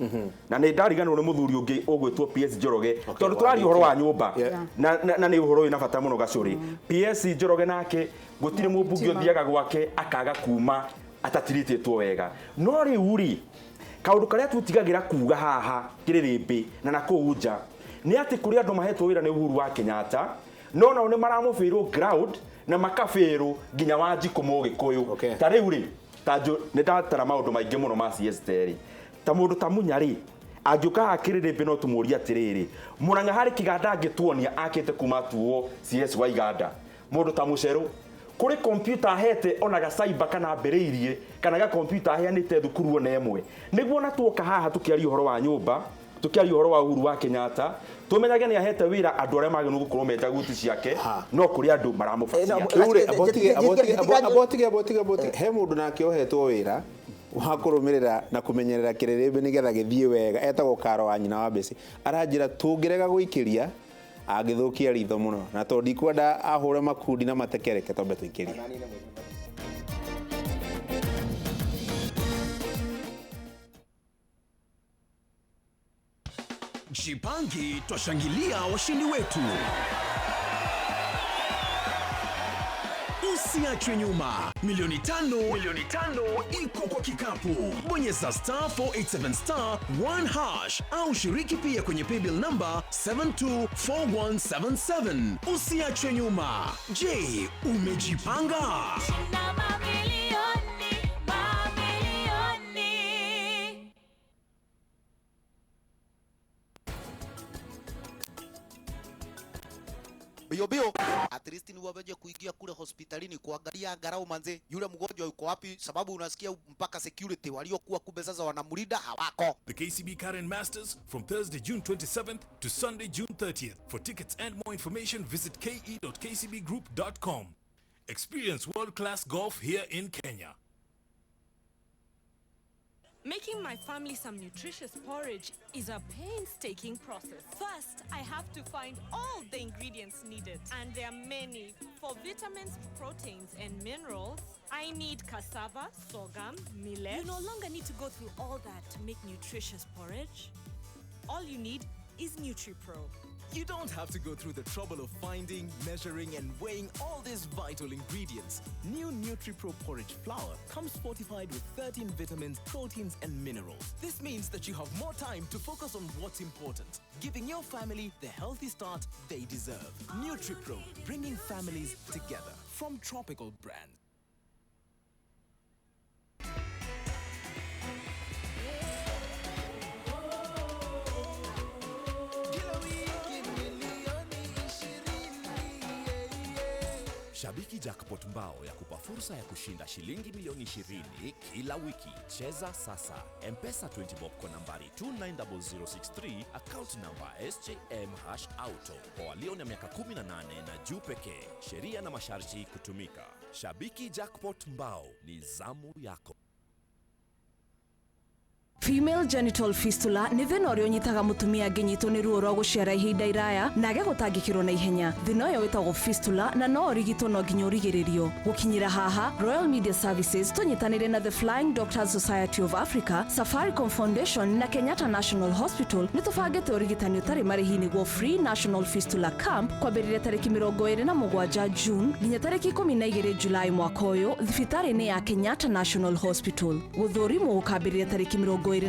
Na nĩ ndariganĩrwo nĩ mũthuri ũngĩ ũgwĩtwo PS Njoroge tondũ tũraria ũhoro wa nyũmba na nĩ ũhoro wĩna bata mũno gacũrĩ. PS Njoroge nake gũtirĩ mũmbunge ũthiaga gwake akaga kuma atatiritĩtwo wega. No rĩu rĩ kaũndũ karĩa tũtigagĩra kuga haha kĩrĩrĩmbĩ na nakũu nja nĩ atĩ kũrĩ andũ mahetwo wĩra nĩ Uhuru wa Kenyatta no nao nĩ maramũbĩrwo ground na makabĩrwo nginya Wanjikũ Mũgĩkũyũ. Ta rĩu rĩ nĩ ndatara maũndũ maingĩ mũno ma CS terĩ. Ta mũndũ ta Munya rĩ Angĩũka haha Kĩrĩrĩmbĩ no tũmũrie atĩrĩrĩ, Murang'a harĩ kĩganda angĩtuonia akĩte kuma tuo CS wa iganda, mũndũ ta Mũcerũ kũrĩ kompyuta ahete ona ga cyber kana ambĩrĩirie kana ga kompyuta aheanĩte thukuru ona ĩmwe, nĩguo ona tuoka haha tũkĩaria ũhoro wa nyũmba, tũkĩaria ũhoro wa Uhuru wa Kenyatta, tũmenyage nĩ ahete wĩra andũ arĩa magĩrĩirwo gũkorwo me njaguti ciake, no kũrĩ andũ maramũbatia. Rĩu abotige he mũndũ nake ohetwo wĩra wa kũrũmĩrĩra na kũmenyerera kĩrĩrĩmbĩ nĩgetha gĩthiĩ wega, etagwo Karo wa nyina wa Mbĩcĩ. Aranjĩra tũngĩrega gũikĩria angĩthũkia ritho mũno, na tondũ ndikwenda ahũre makundi na matekereke, twambe tũikĩrie. Jipange, twashangilia washindi wetu. Usiachwe nyuma. Milioni 5 iko kwa kikapu. Bonyeza *487*1# au shiriki pia kwenye paybill number 724177. Usiachwe nyuma. Je, umejipanga? Na mamilioni, mamilioni. Bio bio, at least ni waweje kuingia kule hospitalini kuangalia angalau manze yule mgonjwa yuko wapi, sababu unasikia mpaka security waliokuwa kumbe sasa wanamlinda hawako. The KCB Karen Masters from Thursday, June 27th to Sunday, June 30th. For tickets and more information, visit ke.kcbgroup.com. Experience world-class golf here in Kenya. Making my family some nutritious porridge is a painstaking process. First, I have to find all the ingredients needed, and there are many. For vitamins, proteins, and minerals, I need cassava, sorghum, millet. You no longer need to go through all that to make nutritious porridge. All you need is NutriPro. You don't have to go through the trouble of finding, measuring, and weighing all these vital ingredients. New NutriPro porridge flour comes fortified with 13 vitamins, proteins, and minerals. This means that you have more time to focus on what's important, giving your family the healthy start they deserve. NutriPro, bringing families together. From Tropical Brand. Shabiki Jackpot Mbao ya kupa fursa ya kushinda shilingi milioni 20 kila wiki. Cheza sasa. M-Pesa 20 bob kwa nambari 290063, account number SJM#auto kwa walio na miaka 18 na juu pekee. Sheria na masharti kutumika. Shabiki Jackpot Mbao ni zamu yako. Female genital fistula nĩ thĩna ũrĩa ũnyitaga mũtumia angĩnyitwo nĩ ruo rwa gũciara ihinda iraya na age gũtangĩkĩrwo na ihenya. Thĩna ũyũ wĩtagwo fistula na no ũrigitwo, no nginya ũrigĩrĩrio. Gũkinyĩra haha, Royal Media Services tũnyitanĩre na The Flying Doctors Society of Africa, Safaricom Foundation na Kenyatta National Hospital nĩ tũbangĩte ũrigitani ũtarĩ marĩhi nĩguo Free National Fistula Camp, kwambĩrĩria tarĩki 27 June nginya tarĩki 12 Julai mwaka ũyũ thibitarĩ-inĩ ya Kenyatta National Hospital. Gũthũrimwo gũkambĩrĩria tarĩki 27 June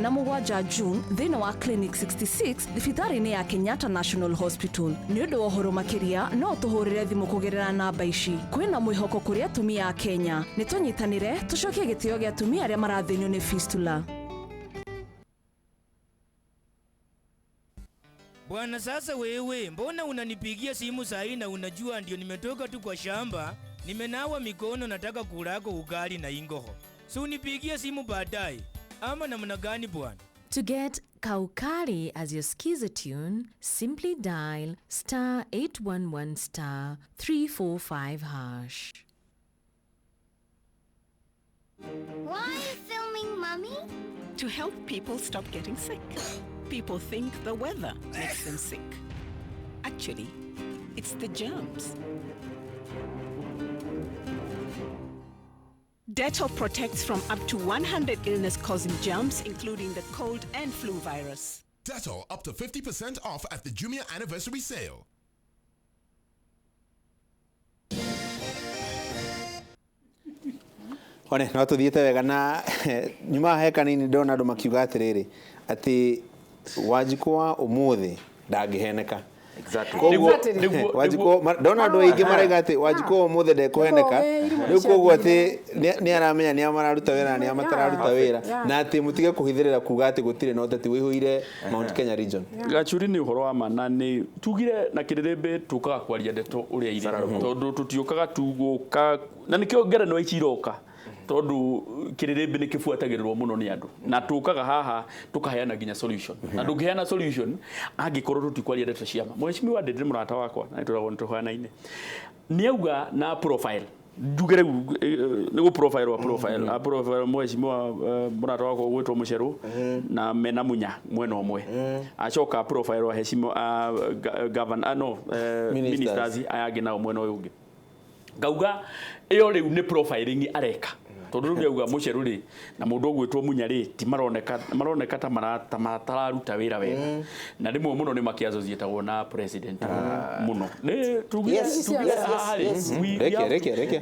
thĩinĩ wa Clinic 66 thibitarĩ-inĩ ya Kenyatta National Hospital. Nĩ ũndũ wa ũhoro makĩria, no tũhũrĩre thimũ kũgerera namba ici. Kwĩna mwĩhoko kũrĩ atumia a Kenya. Nĩ tũnyitanĩre tũcokie gĩtĩo gĩa atumia arĩa marathĩnio nĩ fistula. Bwana, sasa wewe, mbona unanipigia simu saa hii na unajua ndio nimetoka tu kwa shamba, nimenawa mikono, nataka kulako ugali na ingoho. Si unipigie simu baadaye ama namna gani, bwana? To get Kaukali as your skiza tune, simply dial *811*345#. Why are you filming, Mummy? To help people stop getting sick. People think the weather makes them sick. Actually, it's the germs. Dettol protects from up to 100 illness causing germs, including the cold and flu virus. Dettol up to 50% off at the Jumia Anniversary Sale. One no tuthiĩte wega na nyuma he kanini ndona andũ makiuga atĩrĩrĩ, atĩ Wanjikũ wa ũmũthĩ ndangĩheneka. Koguo Wanjikũ ndona andũ aingĩ maraiga atĩ Wanjikũ ũmũthĩ ndekũheneka rĩu koguo atĩ nĩ aramenya nĩ mararuta wĩra na nĩ matararuta wĩra na atĩ mũtige kũhithĩrĩra kuga atĩ gũtirĩ na ũteti wĩihũire Mount Kenya region. Gachuri nĩ ũhoro wa ma na nĩ tugire na kĩrĩrĩmbĩ tũkaga kwaria ndeto ũrĩa irĩ tondũ tũtiũkaga tugũka na nĩkĩo ngerenwa ici iroka tondũ kĩrĩrĩmbĩ nĩ kĩbuatagĩrĩrwo mũno nĩ andũ na tũkaga haha tũkaheana nginya solution na ndũngĩheana solution angĩkorwo tũtikwaria ndeto cia ma. Mheshimiwa Ndindi mũrata wakwa na nĩtũragwo nĩtũhanaine nĩ auga na profile njuge rĩu nĩ gũ profile wa profile a profile mheshimiwa mũrata wakwa ũgwĩtwo Mũcerũ na mena Munya mwena ũmwe acoka profile wa heshima governor no ministers aya angĩ nao mwena ũyũ ũngĩ ngauga ĩyo rĩu nĩ profiling areka tondũ rĩu auga Mũcerũ rĩ na mũndũ ũgwĩtwo Munya rĩ ti maroneka ta matararuta wĩra wega na rĩmwe mũno nĩ makĩassociatagwo na president mũno nĩ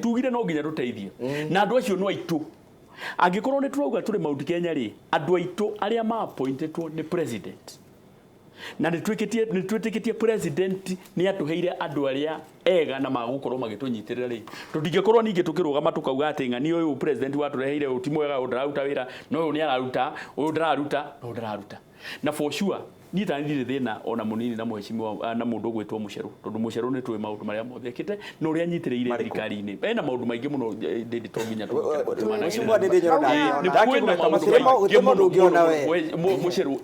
tugire no nginya tũteithie na andũ acio no aitũ angĩkorwo nĩ tũrauga tũrĩ Mount Kenya rĩ andũ aitũ arĩa ma appointedwo nĩ president na nĩtwĩtĩkĩtie president nĩ atũheire andũ arĩa ega na magũkorwo magĩtũnyitĩrĩra rĩ tũtingĩkorwo ningĩ tũkĩrũgama tũkauga atĩ ng'ani ũyũ president watũreheire ũyũ ti mwega ũyũ ndararuta wĩra no ũyũ nĩ araruta ũyũ ndararuta no ũyũ ndararuta na for sure niĩ ta ndirĩ thĩna ona mũnini na mheshimiwa na mũndũ ũgwĩtwo Mũcerũ tondũ Mũcerũ nĩ tũĩ maũndũ marĩa mothe ekĩte na ũrĩa anyitĩrĩire thirikari-inĩ ena maũndũ maingĩ mũno Ndindi to nginya Mũcerũ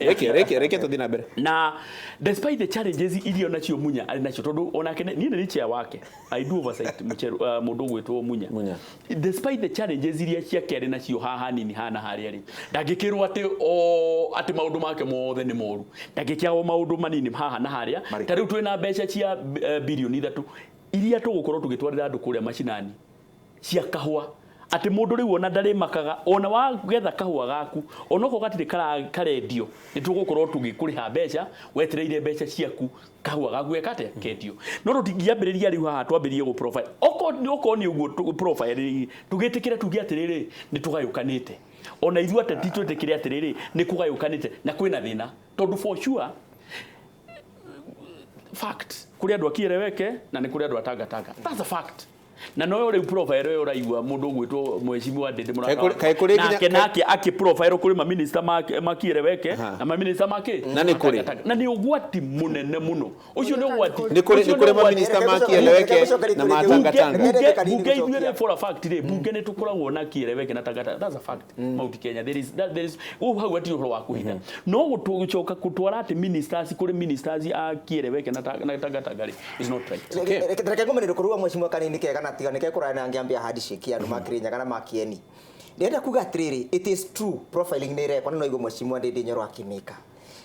reke tũthiĩ na mbere na despite the challenges iria nacio Munya arĩ nacio tondũ onake niĩ nĩ chair wake I do oversight Mũcerũ mũndũ ũgwĩtwo Munya despite the challenges iria ciake arĩ nacio haha nini hana harĩa rĩ ndangĩkĩrwo atĩ atĩ maũndũ make mothe nĩ moru ndangĩkĩagwo maũndũ manini haha na harĩa ta rĩu twĩna mbeca cia bilioni 3 iria tũgũkorwo tũgĩtwarĩra andũ kũrĩa macinani cia kahũa atĩ mũndũ rĩu ona ndarĩmakaga ona wagetha kahũa gaku onokorwo gatirĩ karendio nĩ tũgũkorwo tũgĩkũrĩha mbeca wetereire mbeca ciaku kahũa gaku gekate kendio no tũtingĩambĩrĩria rĩu haha twambĩrĩrie gũ profile okorwo nĩ ũguo profile tũgĩtĩkĩre tuge atĩrĩrĩ nĩ tũgayũkanĩte ona ithuĩ ateti twĩtĩkĩre atĩrĩrĩ nĩ kũgayũkanĩte na kwĩna thĩna tondũ for sure fact kũrĩ andũ akiereweke na nĩ kũrĩ andũ atangatanga that's a fact na no rĩu profile ĩyo ũraigua mũndũ ũgwĩtwo mheshimiwa Ndindi mũrata nake akĩ profile kũrĩ ma minister makiereweke na ma minister make na nĩ kũrĩ na nĩ ũgwati mũnene mũno ũcio nĩ ũgwati nĩ kũrĩ ma minister makiereweke na matangatanga bunge ithuĩ for a fact rĩ bunge nĩ tũkoragwo na kiereweke na tangatanga that's a fact Mount Kenya there is hau hatirĩ ũhoro wa kũhitha no gũcoka gũtwara atĩ ministers kũrĩ ministers a kiereweke na tangatanga rĩ is not right. Reke ngũmenere kũruga mheshimiwa Kanini kega na tiga nike kũraya na ngĩambia handshake ya andũ makĩrĩnyaga na makieni ndĩrenda kuga atĩrĩrĩ it is true profiling nĩ ĩrekwo na no igua mheshimiwa Ndindi Nyoro akĩmĩka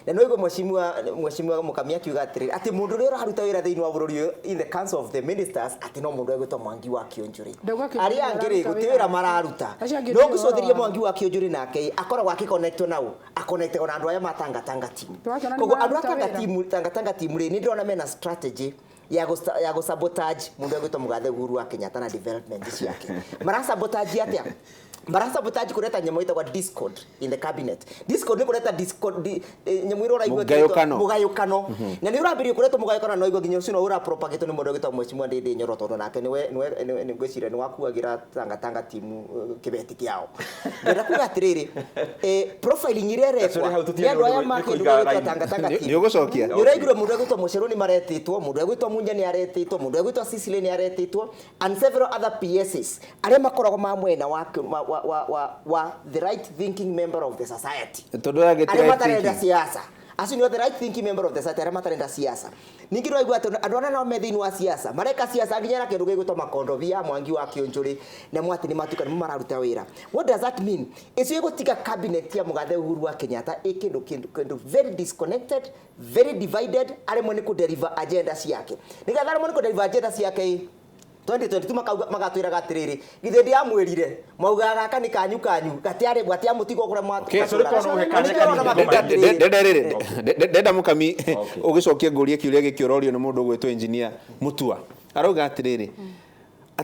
na no igua mheshimiwa Mũkamia akiuga atĩrĩrĩ atĩ mũndũ ũrĩa ũraruta wĩra thĩinĩ wa bũrũri ũyũ in the council of the ministers atĩ no mũndũ egwĩtwo Mwangi wa Kĩũnjũrĩ arĩa angĩ rĩ gũtirĩ wĩra mararuta no ngĩcũthĩria Mwangi wa Kĩũnjũrĩ nake akoragwo akĩconnectwo nao aconnectagwo na andũ aya ma Tangatanga team koguo andũ a Tangatanga team rĩ nĩ ndĩrona mena strategy ya go sabotage mundu egwitwo Mugathe Uhuru wa Kenyatta na development ciake marasabotage atia marasabotage kureta nyamũ ĩtagwo discord in the cabinet discord nĩ kureta discord nyamũ ĩrĩa ũraigua mũgayũkano na nĩ ũrambĩrĩria kuretwo mũgayũkano no igua nginya ũcio no ũrapropagate nĩ mũndũ ũgĩtwo mheshimiwa Ndindi Nyoro tondũ nake nĩwe nĩ ngwĩciria nĩ wakuagĩra Tangatanga timu kĩbeti kĩao ndĩrenda kuga atĩrĩrĩ profiling ĩrĩa ĩrekwa nĩ andũ aya ma kĩndũ gĩgwĩtwo Tangatanga team nĩ ũgũcokia nĩ ũraiguire mũndũ egwĩtwo Mũcerũ nĩ maretĩtwo mũndũ egwĩtwo Munya nĩ aretĩtwo mũndũ egwĩtwo Cecily nĩ aretĩtwo and several other PSs arĩa makoragwo ma mwena wa the right thinking member of the society arĩa matarenda siasa acio nĩ the right thinking member of the society arĩa matarenda siasa ningĩ ndĩraigua atĩ andũ arĩa nao me thĩinĩ wa siasa mareka siasa nginya na kĩndũ gĩgwĩtwo makondobia Mwangi wa Kĩũnjũrĩ na mwatĩ nĩ matuĩka nĩmo mararuta wĩra what does that mean icio ĩgũtiga cabinet ya Mũgathe Uhuru wa Kenyatta ĩ kĩndũ very disconnected very divided aremwo nĩ kũ-deliver agenda ciake nĩgetha aremwo nĩ kũ-deliver agenda ciake 2022 magatwĩraga atĩrĩrĩ githĩ ndiamwĩrire maugaga gaka nĩ kanyu kanyu gatiarĩ gatiamũtigwo kũrĩa ndenda Mũkami ũgĩcokie ngũrie kĩũria gĩkĩ ũrorio nĩ mũndũ ũgwĩtwo engineer Mutua arauga atĩrĩrĩ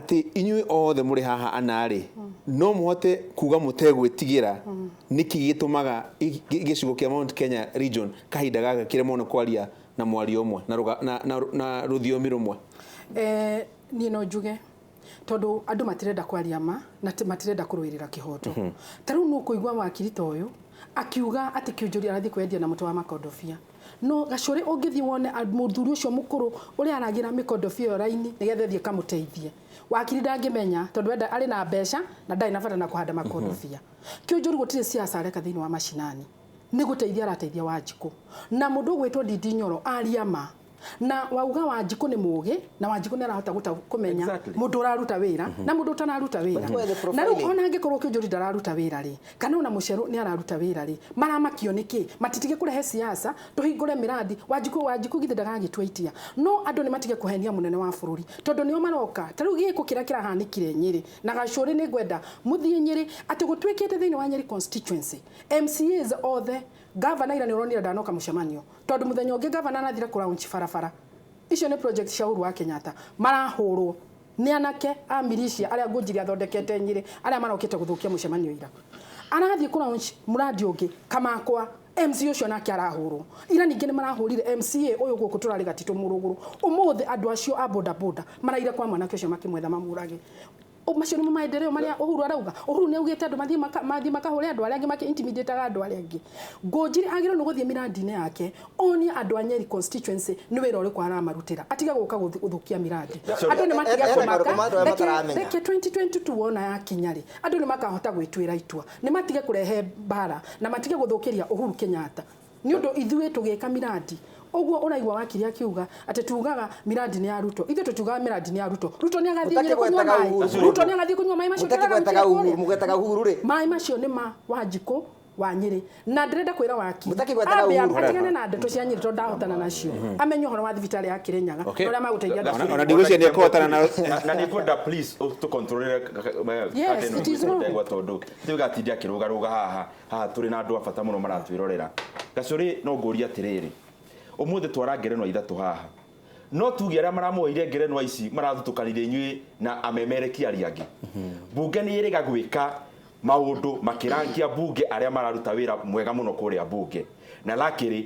Atĩ inyuĩ othe mũrĩ haha anarĩ no mũhote kuga mũtegwĩtigĩra nĩkĩ gĩtũmaga gĩcigo kĩa Mount Kenya region kahinda gaka kĩremwo nĩ kwaria na mwario ũmwe na rũthiomi rũmwe? Niĩ no njuge tondũ andũ matirenda kwaria ma na matirenda kũrũĩrĩra kĩhoto. Ta rĩu nũkũigua wakiri ta ũyũ akiuga atĩ Kĩonjori arathiĩ kwendia na mũtĩ wa makondobia. No Gacũrĩ ũngĩthiĩ wone mũthuri ũcio mũkũrũ ũrĩa aragĩra mĩkondobia ĩyo raini nĩgetha ĩthiĩ ĩkamũteithie. Wakiri ndangĩmenya tondũ enda arĩ na mbeca na ndarĩ na bata na kũhanda makondobia. Kĩonjori gũtirĩ siasa areka thĩinĩ wa macinani. Nĩ gũteithia arateithia Wanjikũ. Na mũndũ ũgwĩtwo Ndindi Nyoro aria ma. Na wauga Wanjikũ nĩ mũgĩ na Wanjikũ nĩ arahota kũmenya mũndũ ũraruta wĩra na mũndũ ũtararuta wĩra. Na rĩu ona angĩkorwo Kĩonjori ndararuta wĩra rĩ, kana ona Mũcerũ nĩ araruta wĩra rĩ, maramakio nĩkĩ? Matitige kũrehe siasa, tũhingũre mĩrandi. Wanjikũ githĩ ndagagĩtua itia. No andũ nĩ matige kũhenia mũnene wa bũrũri tondũ nĩo maroka. Ta rĩu gĩko kĩrĩa kĩrahanĩkire Nyĩrĩ na Gacũrĩ nĩ ngwenda mũthiĩ Nyĩrĩ atĩ gũtuĩkĩte thĩinĩ wa Nyĩrĩ constituency MCAs othe. Gavana ira nĩ ũronire ndanoka mũcemanio tondũ mũthenya ũngĩ gavana arathire kũlaunch barabara. Icio nĩ project cia Uhuru wa Kenyatta marahũrwo nĩ anake a militia arĩa Ngũnjiri athondekete Nyĩrĩ arĩa marokĩte gũthũkia mũcemanio ira. Arathiĩ kũlaunch mũrandi ũngĩ Kamakwa, MC ũcio nake arahũrwo. Ira ningĩ nĩ marahũrire MCA ũyũ gũkũ tũrarĩ gatitũ mũrũgũrũ. Ũmũthĩ andũ acio a boda boda maraire kwa mwanake ũcio makĩmwetha mamũrage. Macio nĩmo maendeleo marĩa Uhuru arauga. Uhuru nĩ augĩte andũ mathiĩ makahũre andũ arĩa angĩ makĩ intimidate-aga andũ arĩa angĩ. Ngũnjiri agĩrĩirwo nĩ gũthiĩ mirandi-inĩ yake onie andũ a Nyeri constituency nĩ wĩra ũrĩkũ aramarutĩra, atige gũka gũthũkia mirandi. Andũ nĩ matige kũmaka. Reke 2022 wona yakinya rĩ, andũ nĩ makahota gwĩtuĩra itua. Nĩ matige kũrehe mbara na matige gũthũkĩria Uhuru Kenyatta. Nĩ ũndũ ithuĩ tũgĩka mirandi ũguo ũraigua wakiri akiuga atĩ tugaga mirandi nĩ ya Ruto. Ithuĩ tũtiugaga mirandi nĩ ya Ruto. Ruto nĩ agathiĩ Nyĩrĩ kũnyua maĩ. Ruto nĩ agathiĩ kũnyua maĩ macio. Mũgwetaga Uhuru rĩ. Maĩ macio nĩ ma Wanjikũ wa Nyĩrĩ. Na ndĩrenda kwĩra wakiri atigane na ndeto cia Nyĩrĩ tondũ ndahotana nacio. Amenye ũhoro wa thibitarĩ ya Kĩrĩnyaga na ũrĩa magũteithia andũ. Ona ndigwĩciria nĩ ekũhotana na na nĩ ngwenda please tũcontrolere ndegwa tondũ tigatinda akĩrũgarũga haha haha tũrĩ na andũ a bata mũno maratwĩrorera. Gacũrĩ no ngũrie atĩrĩrĩ, ũmũthĩ twara ngerenwa ithatũ haha no tuge arĩa maramuoire ngerenwa ici marathutũkanire inyuĩ na amemerekia arĩa angĩ. Bunge nĩ ĩrĩga gwĩka maũndũ makĩrangia bunge arĩa mararuta wĩra mwega mũno kũrĩa bunge na lakĩrĩ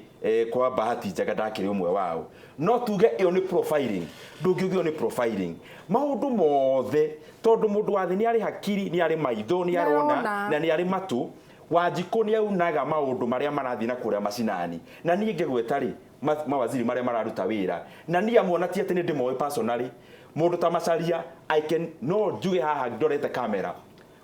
kwa bahati njega ndakĩrĩ ũmwe wao. No tuge ĩyo nĩ profiling, ndũngiuga ĩyo nĩ profiling. Maũndũ mothe tondũ mũndũ wa thĩ nĩ arĩ hakiri, nĩ arĩ maitho, nĩ arona na nĩ arĩ matũ. Wanjikũ nĩ aunaga maũndũ marĩa marathiĩ na kũrĩa macinani. Na niĩ ngĩgweta rĩ mawaziri marĩa mararuta wĩra na niĩ amuona ti atĩ nĩ ndĩmoĩ personally. Mũndũ ta Macharia I can no njuge haha ndorete kamera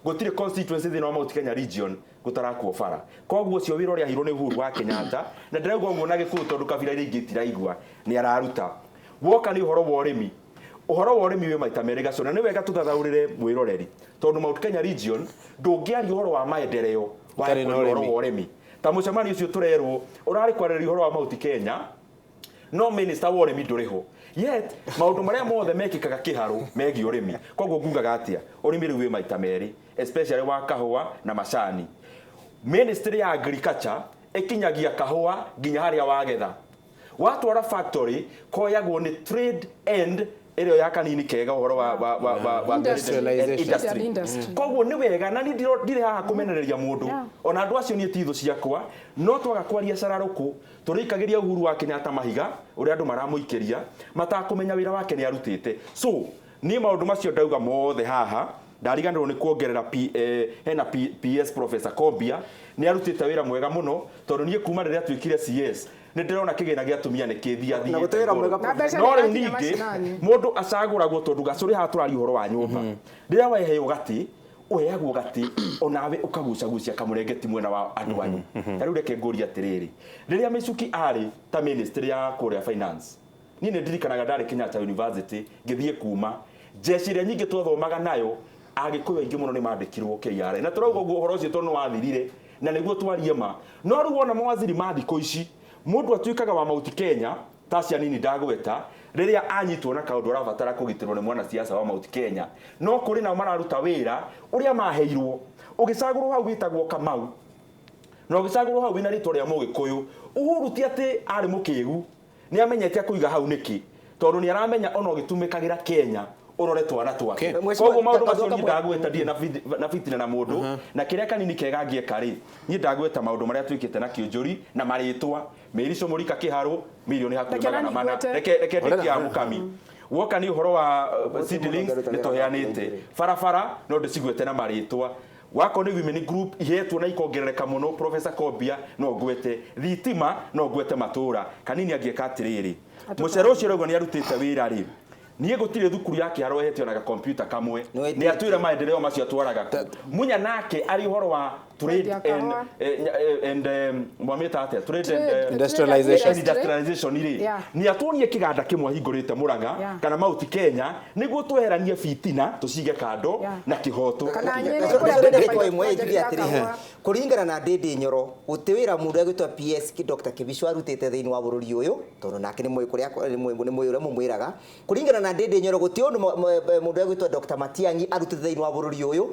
gũtirĩ constituency thĩinĩ wa Mount Kenya region gũtarakwo bara. Koguo ũcio wĩra ũrĩa aheirwo nĩ Uhuru wa Kenyatta na ndĩrauga ũguo na Gĩkũyũ tondũ kabira iria ingĩ itiraigua nĩ araruta. Woka nĩ ũhoro wa ũrĩmi. Ũhoro wa ũrĩmi wĩ maita merĩ Gacũrĩ, na nĩ wega tũthathaũrĩre mwĩroreri tondũ Mount Kenya region ndũngĩaria ũhoro wa maendeleo wa ũhoro wa ũrĩmi. Ta mũcemanio ũcio tũrerwo ũrarĩ kwarĩrĩria ũhoro wa Mount Kenya no minister wa ũrĩmi ndũrĩ ho. Yet maũndũ marĩa mothe mekĩkaga kĩharũ megiĩ ũrĩmi. Koguo ngugaga atĩa, ũrĩmi rĩu wĩ maita merĩ especially wa kahũa na macani. Ministry ya agriculture ĩkinyagia kahũa nginya harĩa wagetha. Watwara factory koyagwo nĩ trade and ĩrĩa ya kanini kega ũhoro wa industry. Koguo nĩ wega na niĩ ndirĩ haha kũmenereria mũndũ ona andũ acio niĩ ti thũ ciakwa, no twaga kwaria cararũkũ tũrĩikagĩria Uhuru wa Kenyatta mahiga ũrĩa andũ maramũikĩria matakũmenya wĩra wake nĩ arutĩte. So niĩ maũndũ macio ndauga mothe haha ndariganĩrwo nĩ kuongerera hena PS Professor Kombia nĩ arutĩte wĩra mwega mũno tondũ niĩ kuma rĩrĩa atuĩkire CS nĩ ndĩrona kĩgĩna gĩa atumia nĩ kĩthiathiĩte. No rĩu ningĩ mũndũ acagũragwo tondũ Gacũrĩ haha tũraria ũhoro wa nyũmba. Rĩrĩa waheo gatĩ ũheagwo gatĩ onawe ũkagucagucia kamũrengeti mwena wa andũ anyu. Ta rĩu reke ngũrie atĩrĩrĩ, rĩrĩa Michuki arĩ ta ministry ya kũrĩa finance, niĩ nĩ ndirikanaga ndarĩ Kenyatta University ngĩthiĩ kuma jeshi ĩrĩa nyingĩ twathomaga nayo Agĩkũyũ aingĩ mũno nĩ mandĩkirwo KRA na tũrauga ũguo ũhoro ũcio tondũ nĩ wathirire na nĩguo twarie ma. No rĩu wona mawaziri ma thikũ ici mũndũ atuĩkaga wa Mount Kenya ta cia nini ndagweta rĩrĩa anyitwo na kaũndũ arabatara kũgitĩrwo nĩ mwanasiasa wa Mount Kenya, no kũrĩ nao mararuta wĩra ũrĩa maheirwo. Ũgĩcagũrwo hau wĩtagwo Kamau na ũgĩcagũrwo hau wĩna rĩtwa rĩa Mũgĩkũyũ. Uhuru ti atĩ arĩ mũkĩgu, nĩ amenyete akũiga hau nĩkĩ tondũ nĩ aramenya ona ũgĩtumĩkagĩra Kenya Urore twana twake. Mheshimiwa, Koguo maundu macio kaũndũ niĩ ndagweta ndirĩ na fitina na mũndũ, na kĩrĩa kanini kega angĩeka rĩ, niĩ ndagweta maũndũ marĩa twĩkĩte na kĩũnjũri na marĩtwa Mĩrico Mũrika Kĩharũ milioni hakuhĩ Reke magana nani mana. ngwete. Reke Horera, ndĩkia horera. mũkami woka nĩ ũhoro wa seedlings nĩ tũheanĩte barabara no ndĩcigwete na marĩtwa wako nĩ women group ihetwo na ikongerereka mũno. Professor Kobia no ngwete thitima, no ngwete matũra kanini angĩeka atĩrĩrĩ, mũcere ũcio ũrauga nĩ arutĩte wĩra rĩ, niĩ gũtirĩ thukuru ya Kĩharo ĩhetio na gakompiuta kamwe. Nĩ atwĩre maendeleo macio atwaraga kũ. Munya nake arĩ ũhoro wa trade Kwendia and kahũa. And mwamĩta atĩa, trade and Industrialization. and industrialization rĩ, nĩ atuonie kĩganda kĩmwe ahingũrĩte Mũrang'a kana Mount Kenya nĩguo tweheranie fitina tũcige kando na kĩhoto. Kana Nyĩrĩ kũrĩa kwĩna Ndĩko pilot ĩmwe project njuge ya atĩrĩrĩ, kahũa. Kũringana na Ndĩndĩ Nyoro, gũtĩ wĩra mũndũ egwĩtwo PS Dr. Kibicho arutĩte thĩinĩ wa bũrũri ũyũ, tondũ nake nĩ mũĩ kũrĩa nĩ mũĩ ũrĩa mũmwĩraga. Kũringana na Ndĩndĩ Nyoro, gũtĩ ũndũ mũndũ egwĩtwo Dr. Matiang'i arutĩte thĩinĩ wa bũrũri ũyũ,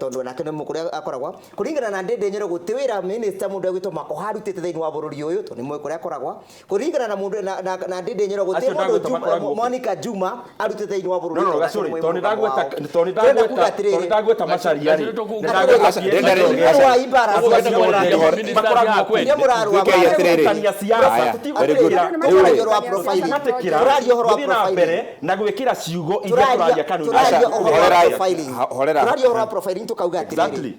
tondũ nake nĩ mũĩ kũrĩa akoragwo. Kũringana na Ndĩndĩ Nyoro, gũtĩ wĩra minister mũndũ egwĩtwo Makoha arutĩte thĩinĩ wa bũrũri ũyũ, tondũ nĩ mũĩ kũrĩa akoragwo. Kũringana na mũndũ na Ndĩndĩ Nyoro, gũtĩ Acio mũndũ ndagweta makoragwo kũ? Monica Juma arutĩte thĩinĩ wa bũrũri No, no, ũyũ, tondũ Gacũrĩ, nake nĩ mũĩ tondũ mũrũgamo wao. tondũ nĩ Ndĩrenda kuga ndagweta atĩrĩrĩ, tondũ nĩ ndagweta Macharia rĩ, nĩ ndagweta Aca, ndĩrenda rĩ, Andũ a imbalance makoragwo kũ? Iria mũrarũa Twĩkei atĩrĩrĩ. Kũrutania siasa, Haya, very good. tũtigwĩtĩkĩra. Rĩu rĩ, Tũraria ũhoro wa profiling. Tũtigwĩtĩkĩra Tũraria ũhoro wa gũthiĩ na profiling. mbere na gwĩkĩra ciugo iria Tũraria tũraria kanua-inĩ. tũraria Aca, ũhoro wa horerai, profiling. horera. Tũraria ũhoro wa profiling tukauga atĩrĩrĩ,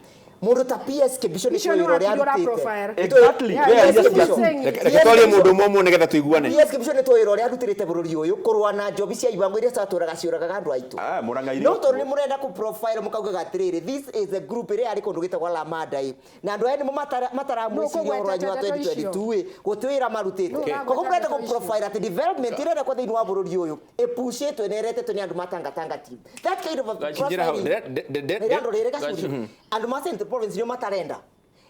mũndũ ta PS Kibicho nĩ Kibicho tũĩ nĩ wĩra ũrĩa wakiri ũra arutĩte. profile. Exactly. Yeah, We yes, aria he was ciaku. saying it. Reke twarie mũndũ ũmwe ũmwe nĩgetha tũiguane. PS Kibicho nĩ tũĩ wĩra ũrĩa arutĩrĩte bũrũri ũyũ kũrũa na njobi cia ibango iria ciatũraga ciũragaga andũ aitũ. Ah, Mũrang'a irio. No tondũ nĩ mũrenda kũ profile mũkaugaga atĩrĩrĩ, this is a group ĩrĩa yarĩ kũndũ gĩtagwo Lamada ĩ, na andũ aya nĩmo mataramwĩciria ũhoro wanyu wa Nũ ũkũgwetete ndeto icio? 2022 ĩ, gũtĩ wĩra marutĩte. Okay. Koguo mũrenda kũ Ndeto icio. profile atĩ development ĩrĩa ĩrekwo thĩinĩ wa bũrũri ũyũ ĩpucĩtwo na ĩretetwo nĩ andũ matangatanga team, that kind of a Njĩra hau, profiling. ndĩre- Nĩ andũ rĩrĩ gacuri andũ ma Central Province nĩo matarenda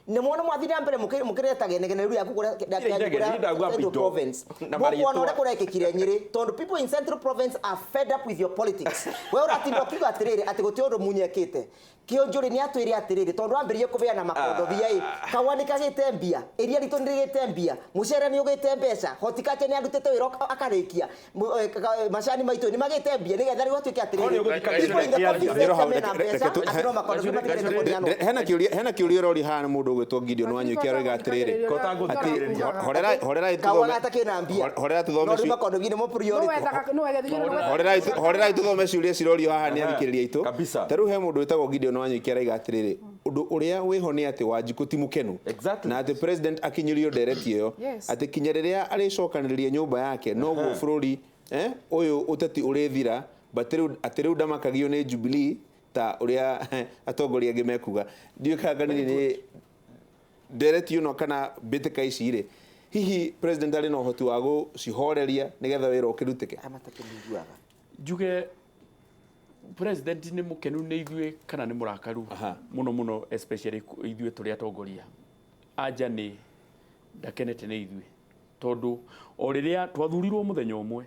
nĩ mwona mwathi na mbere mũkĩretaga inegene rĩu yaku kũrĩa Ile inegene, kũrĩa niĩ ndauga Central bindo. Province Na mũkuona marĩtwa. ũrĩa kũrekĩkire Nyĩrĩ, tondũ people in Central Province are fed up with your politics. We ũratinda ũkiuga atĩrĩrĩ atĩ gũtirĩ ũndũ munyekĩte. Kĩũnjũrĩ nĩ atwĩre atĩrĩrĩ, tondũ ambĩrĩrie kũbeana makondobia ĩ, kahũa nĩ kagĩte mbia, iria ritũ nĩ rĩgĩte mbia, mũcere nĩ ũgĩte mbeca, horticulture nĩ arutĩte wĩra akarĩkia, macani maitũ nĩ magĩte mbia, nĩgetha rĩu atuĩke Korwo nĩ atĩrĩrĩ ũgũthikagĩrĩria people in the coffee Njĩra sector hau, mena reke mbeca atĩ no makondobia matigarĩte kũneanwo. Hena kĩũria ũroria haha nĩ mũndũ ũgwĩtwo Gideon Wanyũki aroiga atĩrĩrĩ, atĩ horerai Kahũa tũthome gata kĩna mbia, horera no tũthome rĩu makondobia nĩmo priority. Horerai tũthome ciũria cirorio haha nĩ athikĩrĩria aitũ. Kabisa. Ta rĩu he mũndũ wĩtagwo Gideon Wanyũki araiga atĩrĩrĩ, ũndũ ũrĩa wĩho nĩ atĩ Wanjikũ ti mũkenu na atĩ president akinyĩrio ndereti ĩyo, atĩ kinya rĩrĩa arĩcokanĩrĩria nyũmba yake noguo bũrũri ũyũ ũteti ũrĩthira, but rĩu atĩ rĩu ndamakagio nĩ Jubilee ta ũrĩa atongoria angĩ mekuga. Ndiũĩ kana kanini nĩ ndereti ĩno kana mbĩtĩka ici rĩ, hihi president arĩ na ũhoti wa gũcihoreria nĩgetha wĩra ũkĩrutĩke? Njuge president nĩ mũkenu nĩ ithuĩ kana nĩ mũrakaru mũno mũno, especially ithuĩ tũrĩ atongoria anja nĩ ndakenete nĩ ithuĩ, tondũ o rĩrĩa twathurirwo mũthenya ũmwe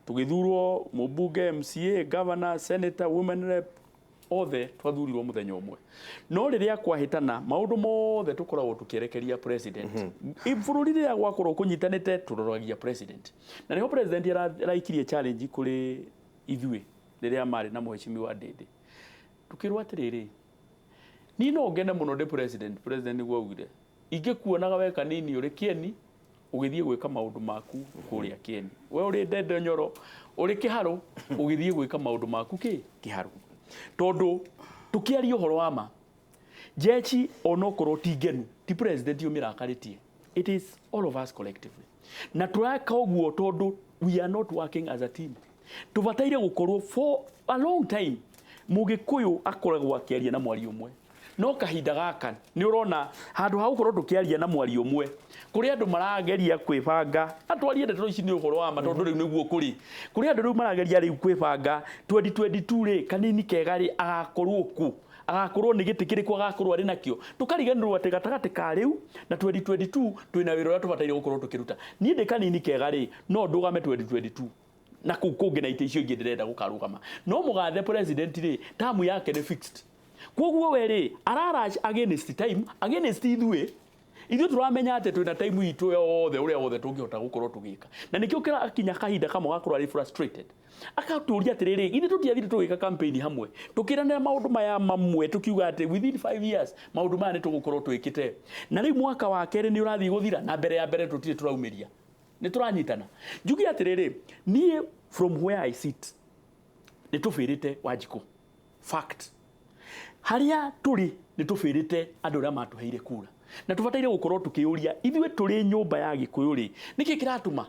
tũgĩthurwo mũmbunge, MCA, governor, senator, women rep, othe twathurirwo mũthenya ũmwe, no rĩrĩa kwahĩtana maũndũ mothe tũkoragwo tũkĩerekeria president. Bũrũri rĩrĩa gwakorwo kũnyitanĩte tũroragia president, na nĩho president araikirie challenge kũrĩ ithuĩ rĩrĩa marĩ na mũhecimiwa Ndĩndĩ, tukĩrwo atĩrĩrĩ, niĩ no ngene mũno ndĩ president. President nĩguo augire ingĩkuonaga we kanini ũrĩ kĩeni ũgĩthiĩ gwĩka maũndũ maku kũrĩa kĩeni, we ũrĩ Ndende Nyoro ũrĩ kĩharũ ũgĩthiĩ gwĩka maũndũ maku kĩ kĩharũ, tondũ tũkĩaria ũhoro wa ma jechi onokorwo ti ngenu ti president ũmĩrakarĩtie, it is all of us collectively, na tũreka ũguo tondũ we are not working as a team. Tũbataire gũkorwo for a long time mũgĩkũyũ akoragwo akĩaria na mwario ũmwe, no kahinda gaka nĩ ũrona handũ ha gũkorwo tũkĩaria na mwario ũmwe kũrĩ andũ marageria kwĩbanga na twarie ndeto ici nĩ ũhoro wa ma, tondũ rĩu nĩguo kũrĩ kũrĩ andũ rĩu marageria rĩu kwĩbanga 2022 rĩ, kanini kega rĩ agakorwo kũ, agakorwo nĩ gĩtĩ kĩrĩkũ agakorwo arĩ nakĩo, tũkariganĩrwo atĩ gatagatĩ ka rĩu na 2022 twĩna wĩra ũrĩa tũbataire gũkorwo tũkĩruta. Niĩ ndĩ kanini kega rĩ, no ndũgame 2022 na kũu kũngĩ na itĩ icio ingĩ ndĩrenda gũkarũgama, no mũgathe president rĩ, tamu yake nĩ fixed, koguo we rĩ ararash against time, against ithuĩ. Ithuĩ tũramenya atĩ twĩna time itũ yothe ũrĩa wothe tũngĩhota gũkorwo tũgĩka, na nĩkĩo kĩrakinya kahinda kamwe gakorwo arĩ frustrated, akatũria atĩrĩrĩ, ithuĩ tũtiathire tũgĩka campaign hamwe, tũkĩranĩra maũndũ maya mamwe, tukiuga atĩ within 5 years maũndũ maya nĩ tũgũkorwo twĩkĩte, na rĩu mwaka wa kerĩ nĩ ũrathiĩ gũthira na mbere ya mbere tũtirĩ tũraumĩria. Nĩ tũranyitana? Njuge atĩrĩrĩ, niĩ from where I sit, nĩ tũbĩrĩte Wanjikũ. Fact, harĩa tũrĩ nĩ tũbĩrĩte andũ arĩa matũheire kura, na tũbataire gũkorwo tũkĩũria ithuĩ tũrĩ nyũmba ya Gĩkũyũ rĩ, nĩkĩ kĩratũma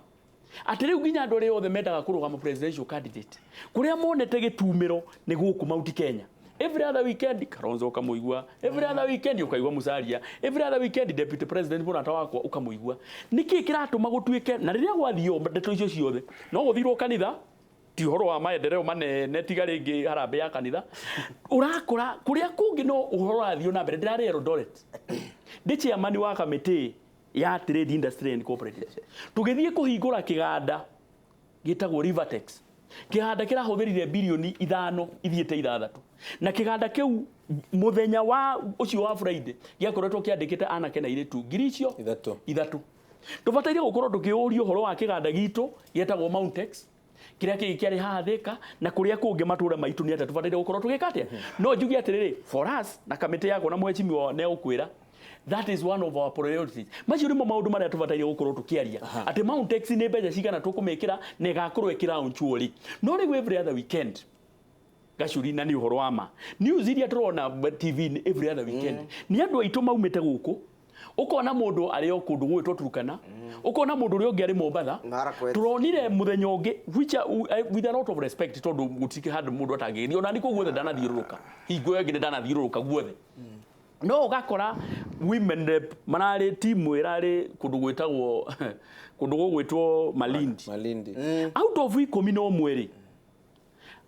atĩ rĩu nginya andũ arĩa othe mendaga kũrũgama presidential candidate, kũrĩa monete gĩtumĩro nĩ gũkũ Mount Kenya? Every other weekend Kalonzo ũkamũigua, every other weekend ũkaigua Musalia, every other weekend deputy president mũrata wakwa ũkamũigua. Nĩkĩ kĩratũma gũtuĩke na rĩrĩa gwathio ndeto icio ciothe no gũthirwo kanitha, ti ũhoro wa maendeleo manene tiga rĩngĩ harambee ya kanitha ũrakora kũrĩa kũngĩ, no ũhoro ũrathiĩ na mbere. Ndĩrarĩ Eldoret, ndĩ chairman wa kamĩtĩ ya trade, industry and cooperatives, tũgĩthiĩ kũhingũra kĩganda gĩtagwo Rivertex, kĩganda kĩrahũthĩrire birioni 5 ithiĩte 6, na kĩganda kĩu mũthenya wa ũcio wa Friday gĩakoretwo kĩandĩkĩte anake na airĩtu ngiri icio 3. 3. Tũbataire gũkorwo tũkĩũria ũhoro wa kĩganda gitũ gĩetagwo Mountex, kĩrĩa kĩngĩ kĩarĩ haha Thĩka na kũrĩa kũngĩ matũra maitũ, nĩ atĩa tũbataire gũkorwo tũgĩka atĩa. No njuge atĩrĩrĩ, for us na kamĩtĩ yakwa na mheshimiwa nĩ egũkwĩra, that is one of our priorities. Macio nĩmo maũndũ marĩa tũbataire gũkorwo tũkĩaria, atĩ Mountex nĩ mbeca cigana tũkũmĩkĩra na ĩgakorwo ĩkĩlaunchwo rĩ. No rĩu every other weekend gacuri, na nĩ ũhoro wa ma, news iria tũrona TV every other weekend nĩ andũ aitũ maumĩte gũkũ. Ũkona mũndũ arĩ o kũndũ gwĩtwo Turkana, ũkona mũndũ ũrĩa ũngĩ arĩ Mombatha. Tũronire mũthenya ũngĩ, which with a lot of respect, tondũ gũtirĩ handũ mũndũ atangĩgĩthiĩ, ona nĩ kũu guothe ndanathiũrũrũka, hingo ĩyo ĩngĩ nĩ ndanathiũrũrũka guothe, no ũgakora women rep mararĩ timu ĩrarĩ kũndũ gwĩtagwo, kũndũ gũgwĩtwo Malindi. Malindi. Out of 11 rĩ,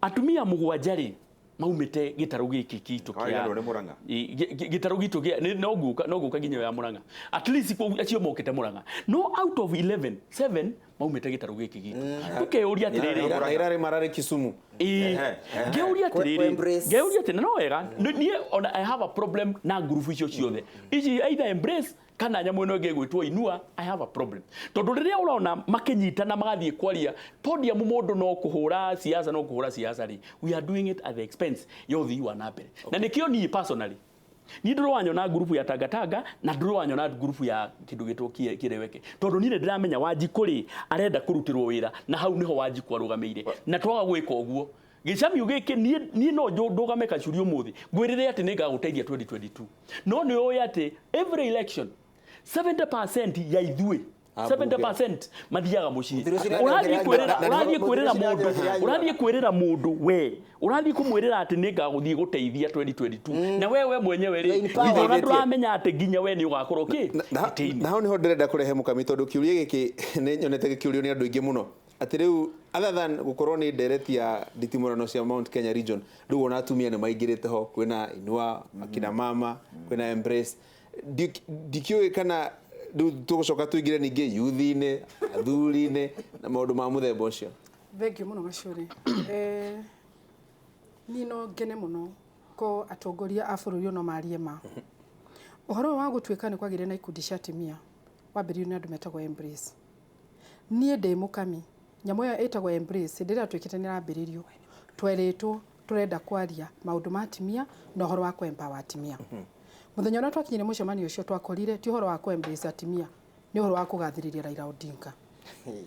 atumia 7 rĩ maumĩte gĩtarũ gĩkĩ kitũ. Kĩarĩ nĩ Murang'a. Gĩtarũ gitũ no ngũka nginya ya Murang'a, at least kũu acio mokĩte Murang'a, no out of 11, 7 maumĩte gĩtarũ gĩkĩ gitũ. Tũkeyũria atĩrĩrĩ, Na irarĩ mararĩ Kisumu. Ĩĩ. Ngeuria atĩrĩrĩ, ngeuria atĩrĩ, no wega, niĩ ona I have a problem na ngurubu icio ciothe ici, either Embrace kana nyamũ ĩno ĩngĩ ĩgwĩtwo Inua. I have a problem tondũ rĩrĩa ũrona makĩnyitana magathiĩ kwaria podium, mũndũ no kũhũra siasa, no kũhũra siasa rĩ, we are doing it at the expense ya ũthii wa na mbere. Na nĩkĩo niĩ personally, niĩ ndũrĩ wanyona ngurubu ya Tangatanga na ndũrĩ wanyona ngurubu ya kĩndũ gĩtwo Kĩreweke, tondũ niĩ nĩ ndĩramenya Wanjikũ rĩ arenda kũrutĩrwo wĩra, na hau nĩho Wanjikũ arũgamĩire. Na twaga gwĩka ũguo, gĩcamio gĩkĩ, niĩ no ndũgame kacuri ũmũthĩ ngwĩrĩre atĩ nĩ ngagũteithia 2022, no nĩ ũĩ atĩ every election 70% ya ithuĩ, 70% mathiaga mũciĩ. Ũrathiĩ kwĩrĩra mũndũ, ũrathiĩ kwĩrĩra mũndũ, we ũrathiĩ kũmwĩrĩra atĩ nĩ ngagũthiĩ gũteithia 2022, na we mwenyewe rĩ, ona ndũramenya atĩ nginya we nĩ ũgakorwo kĩ. Na hau niho ndĩrenda kũrehe mũkami, tondũ kĩũria gĩkĩ nĩ nyonete gĩkĩũrio nĩ andũ aingĩ mũno, atĩ rĩu other than gũkorwo nĩ ndereti ya nditimũrano cia Mount Kenya region, rĩu ona atumia nĩ maingĩrĩte ho, kwĩna Inua akina mama, kwĩna Embrace. Ndikĩũĩ kana rĩu tũgũcoka tũingĩre ningĩ youth-inĩ, athuri-inĩ na maũndũ ma mũthemba ũcio. Thengiũ mũno Gacũrĩ. Niĩ no ngene mũno ko atongoria a bũrũri no marie ma ũhoro ũyũ wa gũtuĩka nĩ kwagĩire na ikundi cia atumia wambĩrĩirio nĩ andũ metagwo Embrace. Niĩ ndĩ mũkami, nyamũ ĩyo ĩtagwo Embrace hĩndĩ ĩrĩa yatuĩkĩte nĩ ĩrambĩrĩrio, twerĩtwo tũrenda kwaria maũndũ ma atumia na ũhoro wa kũ-empower atumia. Mũthenya ũrĩa twakinyire mũcemanio ũcio, twakorire ti ũhoro wa kũ-embrace atumia, nĩ ũhoro wa kũgathĩrĩria Raila Odinga,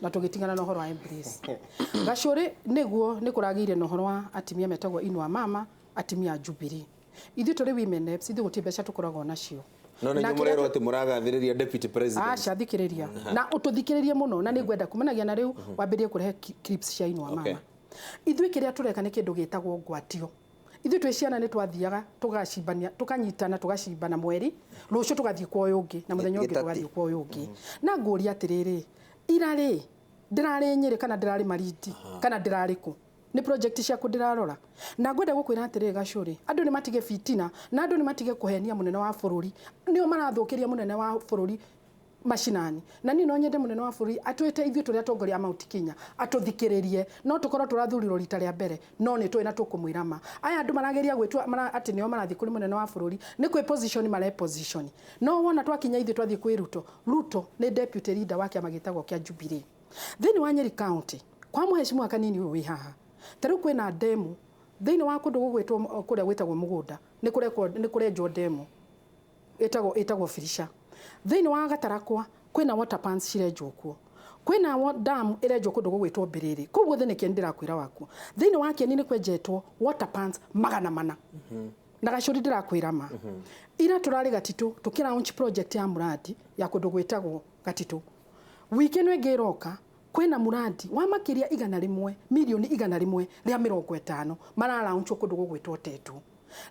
na tũgĩtigana na ũhoro wa Embrace. Gacũrĩ, nĩguo nĩ kũragĩire na ũhoro wa atumia metagwo Inua Mama, atumia a Jubilee. Ithuĩ tũrĩ women reps, ithuĩ gũtirĩ mbeca tũkoragwo nacio. No nĩ Na inyuĩ mũrerwo atĩ mũragathĩrĩria deputy president. Aca, thikĩrĩria na ũtũthikĩrĩrie mũno, na nĩ ngwenda kumanagia na rĩu wambĩrĩrie kũrehe clips cia Inua Mama. Ithuĩ kĩrĩa tũreka nĩ kĩndũ gĩtagwo ngwatio. Ithuĩ twĩ ciana nĩ twathiaga tũgacimbania, tũkanyitana, tũgacimbana mweri, rũciũ tũgathiĩ kwa ũyũ ũngĩ, na mũthenya ũngĩ Gĩtati. tũgathiĩ kwa ũyũ ũngĩ. Na ngũria atĩrĩrĩ, ira rĩ ndĩrarĩ Nyĩrĩ kana ndĩrarĩ Malindi kana ndĩrarĩ kũ? Nĩ project ciaku ndĩrarora. Na ngwenda gũkwĩra atĩrĩrĩ Gacũrĩ, andũ nĩ matige fitina na andũ nĩ matige kũhenia mũnene wa bũrũri. Nĩo marathũkĩria mũnene wa bũrũri. Mashinani na niĩ no nyende mũnene wa bũrũri atwĩte ithuĩ tũrĩ atongoria a Mount Kenya atũthikĩrĩrie. No tũkorwo tũrathurirwo rita rĩa mbere, no nĩ tũĩ na tũkũmwĩra ma. Aya andũ marageria gwĩtua atĩ nĩo marathiĩ kũrĩ mũnene wa bũrũri, nĩ kwĩ position mare position. No wona twakinya ithuĩ twathiĩ kwĩ Ruto, Ruto nĩ deputy leader wa kĩama gĩtagwo kĩa Jubilee thĩinĩ wa Nyeri County. Kwa mũhecimiwa Kanini ũyũ wĩ haha, ta rĩu kwĩna demu thĩinĩ wa kũndũ gũgwĩtwo kũrĩa gwĩtagwo mũgũnda, nĩ kũrekwo, nĩ kũrenjwo demu ĩtagwo Firisha. Thĩinĩ wa Gatarakwa kwĩna water pans cirenjwo kuo, kwĩna dam ĩrenjwo kũndũ gũgwĩtwo Mbĩrĩrĩ. Kũu guothe nĩ Kĩeni ndĩrakwĩra wakuo. Thĩinĩ wa Kĩeni nĩ kwenjetwo water pans 400 na Gacũri ndĩrakwĩra ma. Ira tũrarĩ Gatitũ tũkĩ launch project ya mũrandi ya kũndũ gwĩtagwo Gatitũ. Wiki ĩno ĩngĩ ĩroka kwĩna mũrandi wa makĩria 100 milioni 150 maralaunchwo kũndũ gũgwĩtwo Tetu.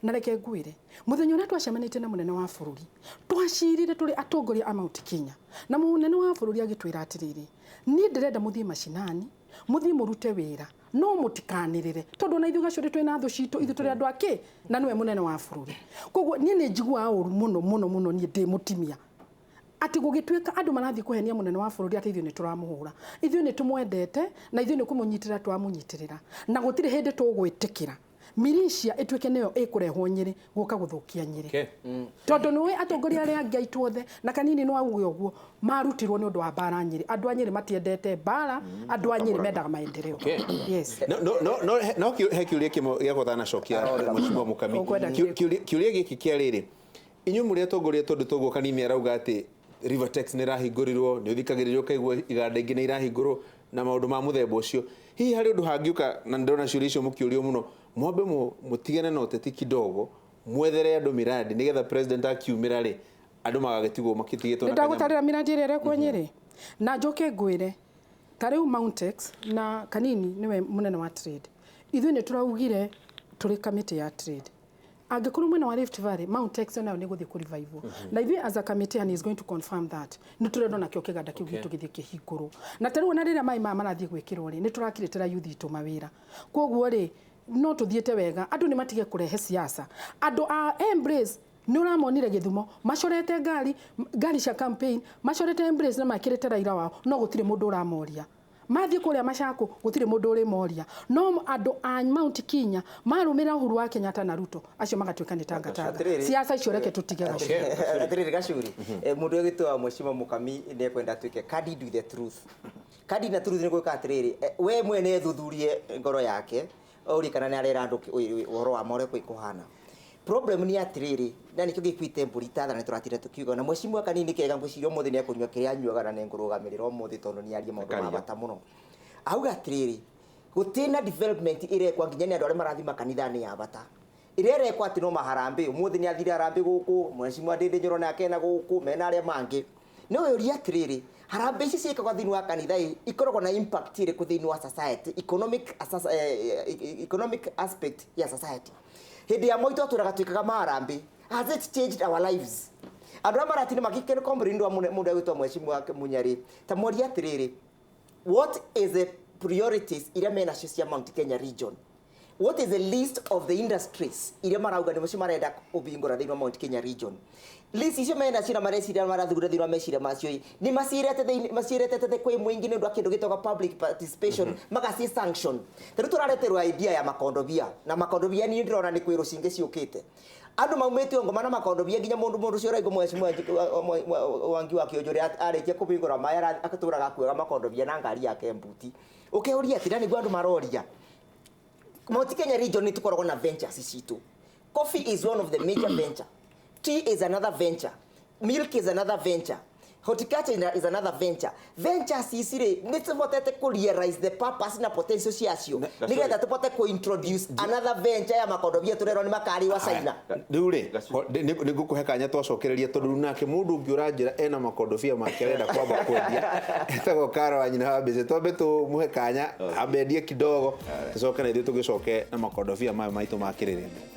Na reke ngwĩre, mũthenya ũrĩa twacemanĩtie na mũnene wa bũrũri, twacirire tũrĩ atongoria a Mount Kenya, na mũnene wa bũrũri agĩtwĩra atĩrĩrĩ, niĩ ndĩrenda mũthiĩ mashinani, mũthiĩ mũrute wĩra, no mũtikanĩrĩre, tondũ ona ithuĩ Gacũrĩ twĩna thũ citũ, ithuĩ tũrĩ andũ akĩ, na nĩwe mũnene wa bũrũri. Koguo niĩ nĩ njiguaga ũru mũno mũno mũno, niĩ ndĩ mũtimia atĩ gũgĩtuĩka andũ marathiĩ kũhenia mũnene wa bũrũri atĩ ithuĩ nĩ tũramũhũra. Ithuĩ nĩ tũmwendete na ithuĩ nĩ kũmũnyitĩrĩra tũramũnyitĩrĩra, na gũtirĩ hĩndĩ tũgwĩtĩkĩra militia ĩtuĩke nĩyo ĩkũrehwo Nyĩrĩ gũka gũthũkia Nyĩrĩ. Tondũ nĩũĩ atongoria arĩa angĩ aitũ othe na Kanini no auge ũguo marutirwo nĩ ũndũ wa mbara Nyĩrĩ. Andũ a Nyĩrĩ matiendete mbara, andũ a Nyĩrĩ mendaga maendeleo. Yes. No he kĩũria kĩmwe gĩakwa ũtanacokia, Mheshimiwa Mũkami. Kĩũria gĩkĩ kĩa rĩrĩ, inyuĩ mũrĩ atongoria, tondũ toguo Kanini arauga atĩ Rivertex nĩ ĩrahingũrirwo, nĩ ũthikagĩrĩrio ũkaigua iganda ingĩ nĩ irahingũrwo na maũndũ ma mũthemba ũcio. Hihi harĩ ũndũ hangĩũka, na ndĩrona ciũria icio mũkĩũrio mũno, mwambe mũtigane na ũteti kidogo, mwethere andũ miradi nĩgetha president akiumĩra rĩ, andũ magagĩtigwo makĩtigĩtwo na kanyamũ. Nĩndagũtarĩra miradi ĩrĩa ĩrekwo Nyĩrĩ, na njoke ngwĩre ta rĩu Mountex na Kanini nĩwe mũnene wa trade. Ithuĩ nĩ tũraugire tũrĩ kamĩtĩ ya trade, angĩkorwo mwena wa Rift Valley Mountex nayo nĩ gũthiĩ kũ-revive, na ithuĩ as a committee, and he is going to confirm that, nĩ tũrenda nakĩo kĩganda kĩu gitũ gĩthiĩ kĩhingũrwo. Na ta rĩu ona rĩrĩa maĩ maya marathiĩ gwĩkĩrwo rĩ, nĩ tũrakirĩtĩra youth itũ mawĩra. Koguo rĩ, no tũthiĩte wega, andũ nĩ matige kũrehe siasa. Andũ a Embrace nĩ ũramonire Gĩthumo macorete ngari cia campaign, macorete Embrace na mekĩrĩte Raila wao, no gũtirĩ mũndũ ũramoria. Mathiĩ kũrĩa Machako gũtirĩ mũndũ ũrĩmoria. No andũ a Mount Kenya marũmĩrĩra Uhuru wa Kenyatta na Ruto, acio magatuĩka nĩ tangatanga. Siasa icio reke tũtige Gacuri. Atĩrĩrĩ Gacuri, mũndũ ũgĩtwa Mheshimiwa Mũkami nĩ ekwenda atuĩke candid with the truth. Candid na truth nĩ gwĩka atĩrĩrĩ, we mwene ethuthurie ngoro yake, orie kana nĩ arera andũ ũhoro wa ma ũrĩa kũhana. Problem nĩ atĩrĩrĩ, na nĩkĩo gĩkuĩte mbũri tathara, nĩ tũratire tũkiuga na Mheshimiwa Kanini kega, ngwĩciria ũmũthĩ nĩ ekũnyua kĩrĩa anyuaga na nĩ ngũrũgamĩrĩra ũmũthĩ tondũ nĩ arie maũndũ ma bata mũno. Auga atĩrĩrĩ, gũtirĩ na development ĩrekwa nginya nĩ andũ arĩa marathiĩ makanitha-inĩ ya bata. Ĩrĩa ĩrekwa atĩ no maharambĩ, ũmũthĩ nĩ athire harambĩ gũkũ, Mheshimiwa Ndĩndĩ Nyoro nake ena gũkũ, mena arĩa mangĩ. No ũrie atĩrĩrĩ, harambĩ ici ciĩkagwo thĩinĩ wa kanitha ĩ, ikoragwo na impact ĩrĩkũ thĩinĩ wa society, economic aspect ya society. Hĩndĩ ya Moi twatũraga twĩkaga maharambĩ. Has it changed our lives? Andũ arĩa maratinda magĩkena complain wa mũndũ agwĩtwo Mheshimiwa Munyarĩ, ta morie atĩrĩrĩ, what is the priorities iria menacio cia Mount Kenya region? What is the list of the industries iria marauga nĩ mũcio marenda kũhingũra thĩinĩ wa Mount Kenya region? List icio menacio na mareciria marathugunda thĩinĩ wa meciria macio ĩ, nĩ macirete kwĩ mũingĩ nĩ ũndũ wa kĩndũ gĩtagwo public participation, magaci sanction. Ta rĩu tũrareterwo idea ya makondobia, na makondobia niĩ ndĩrona nĩ kwĩ rũcinge ciũkĩte. Andũ maumĩte ngoma na makondobia nginya mũndũ ũcio ũraigua Mheshimiwa Wangi wa Kĩũnjũrĩ arĩkia kũhingũra maĩ agatũraga akuaga makondobia na ngari yake mbuti. Ũkeuria atĩ na nĩguo andũ maroria. Mount Kenya region nĩ tũkoragwo na ventures citũ. Coffee is one of the major venture. Tea is another venture. Milk is another venture. Horticulture is another venture. Ventures ici rĩ, nĩ tũhotete kũ realize the purpose na potential ciacio, nĩgetha tũhote kũ introduce another venture ya makondobia tũrerwo nĩ makari wa China. Rĩu rĩ, nĩ ngũkũhe kanya twacokereria, tondũ rĩu nake mũndũ ũngĩ ũranjĩra ena makondobia make arenda kwamba kwendia, etagwo Karo wa nyina wa Mbĩcĩ. Twambe tũmũhe kanya ambendie kidogo, tũcoke na ithuĩ tũgĩcoke na makondobia maya maitũ ma kĩrĩrĩmbĩ.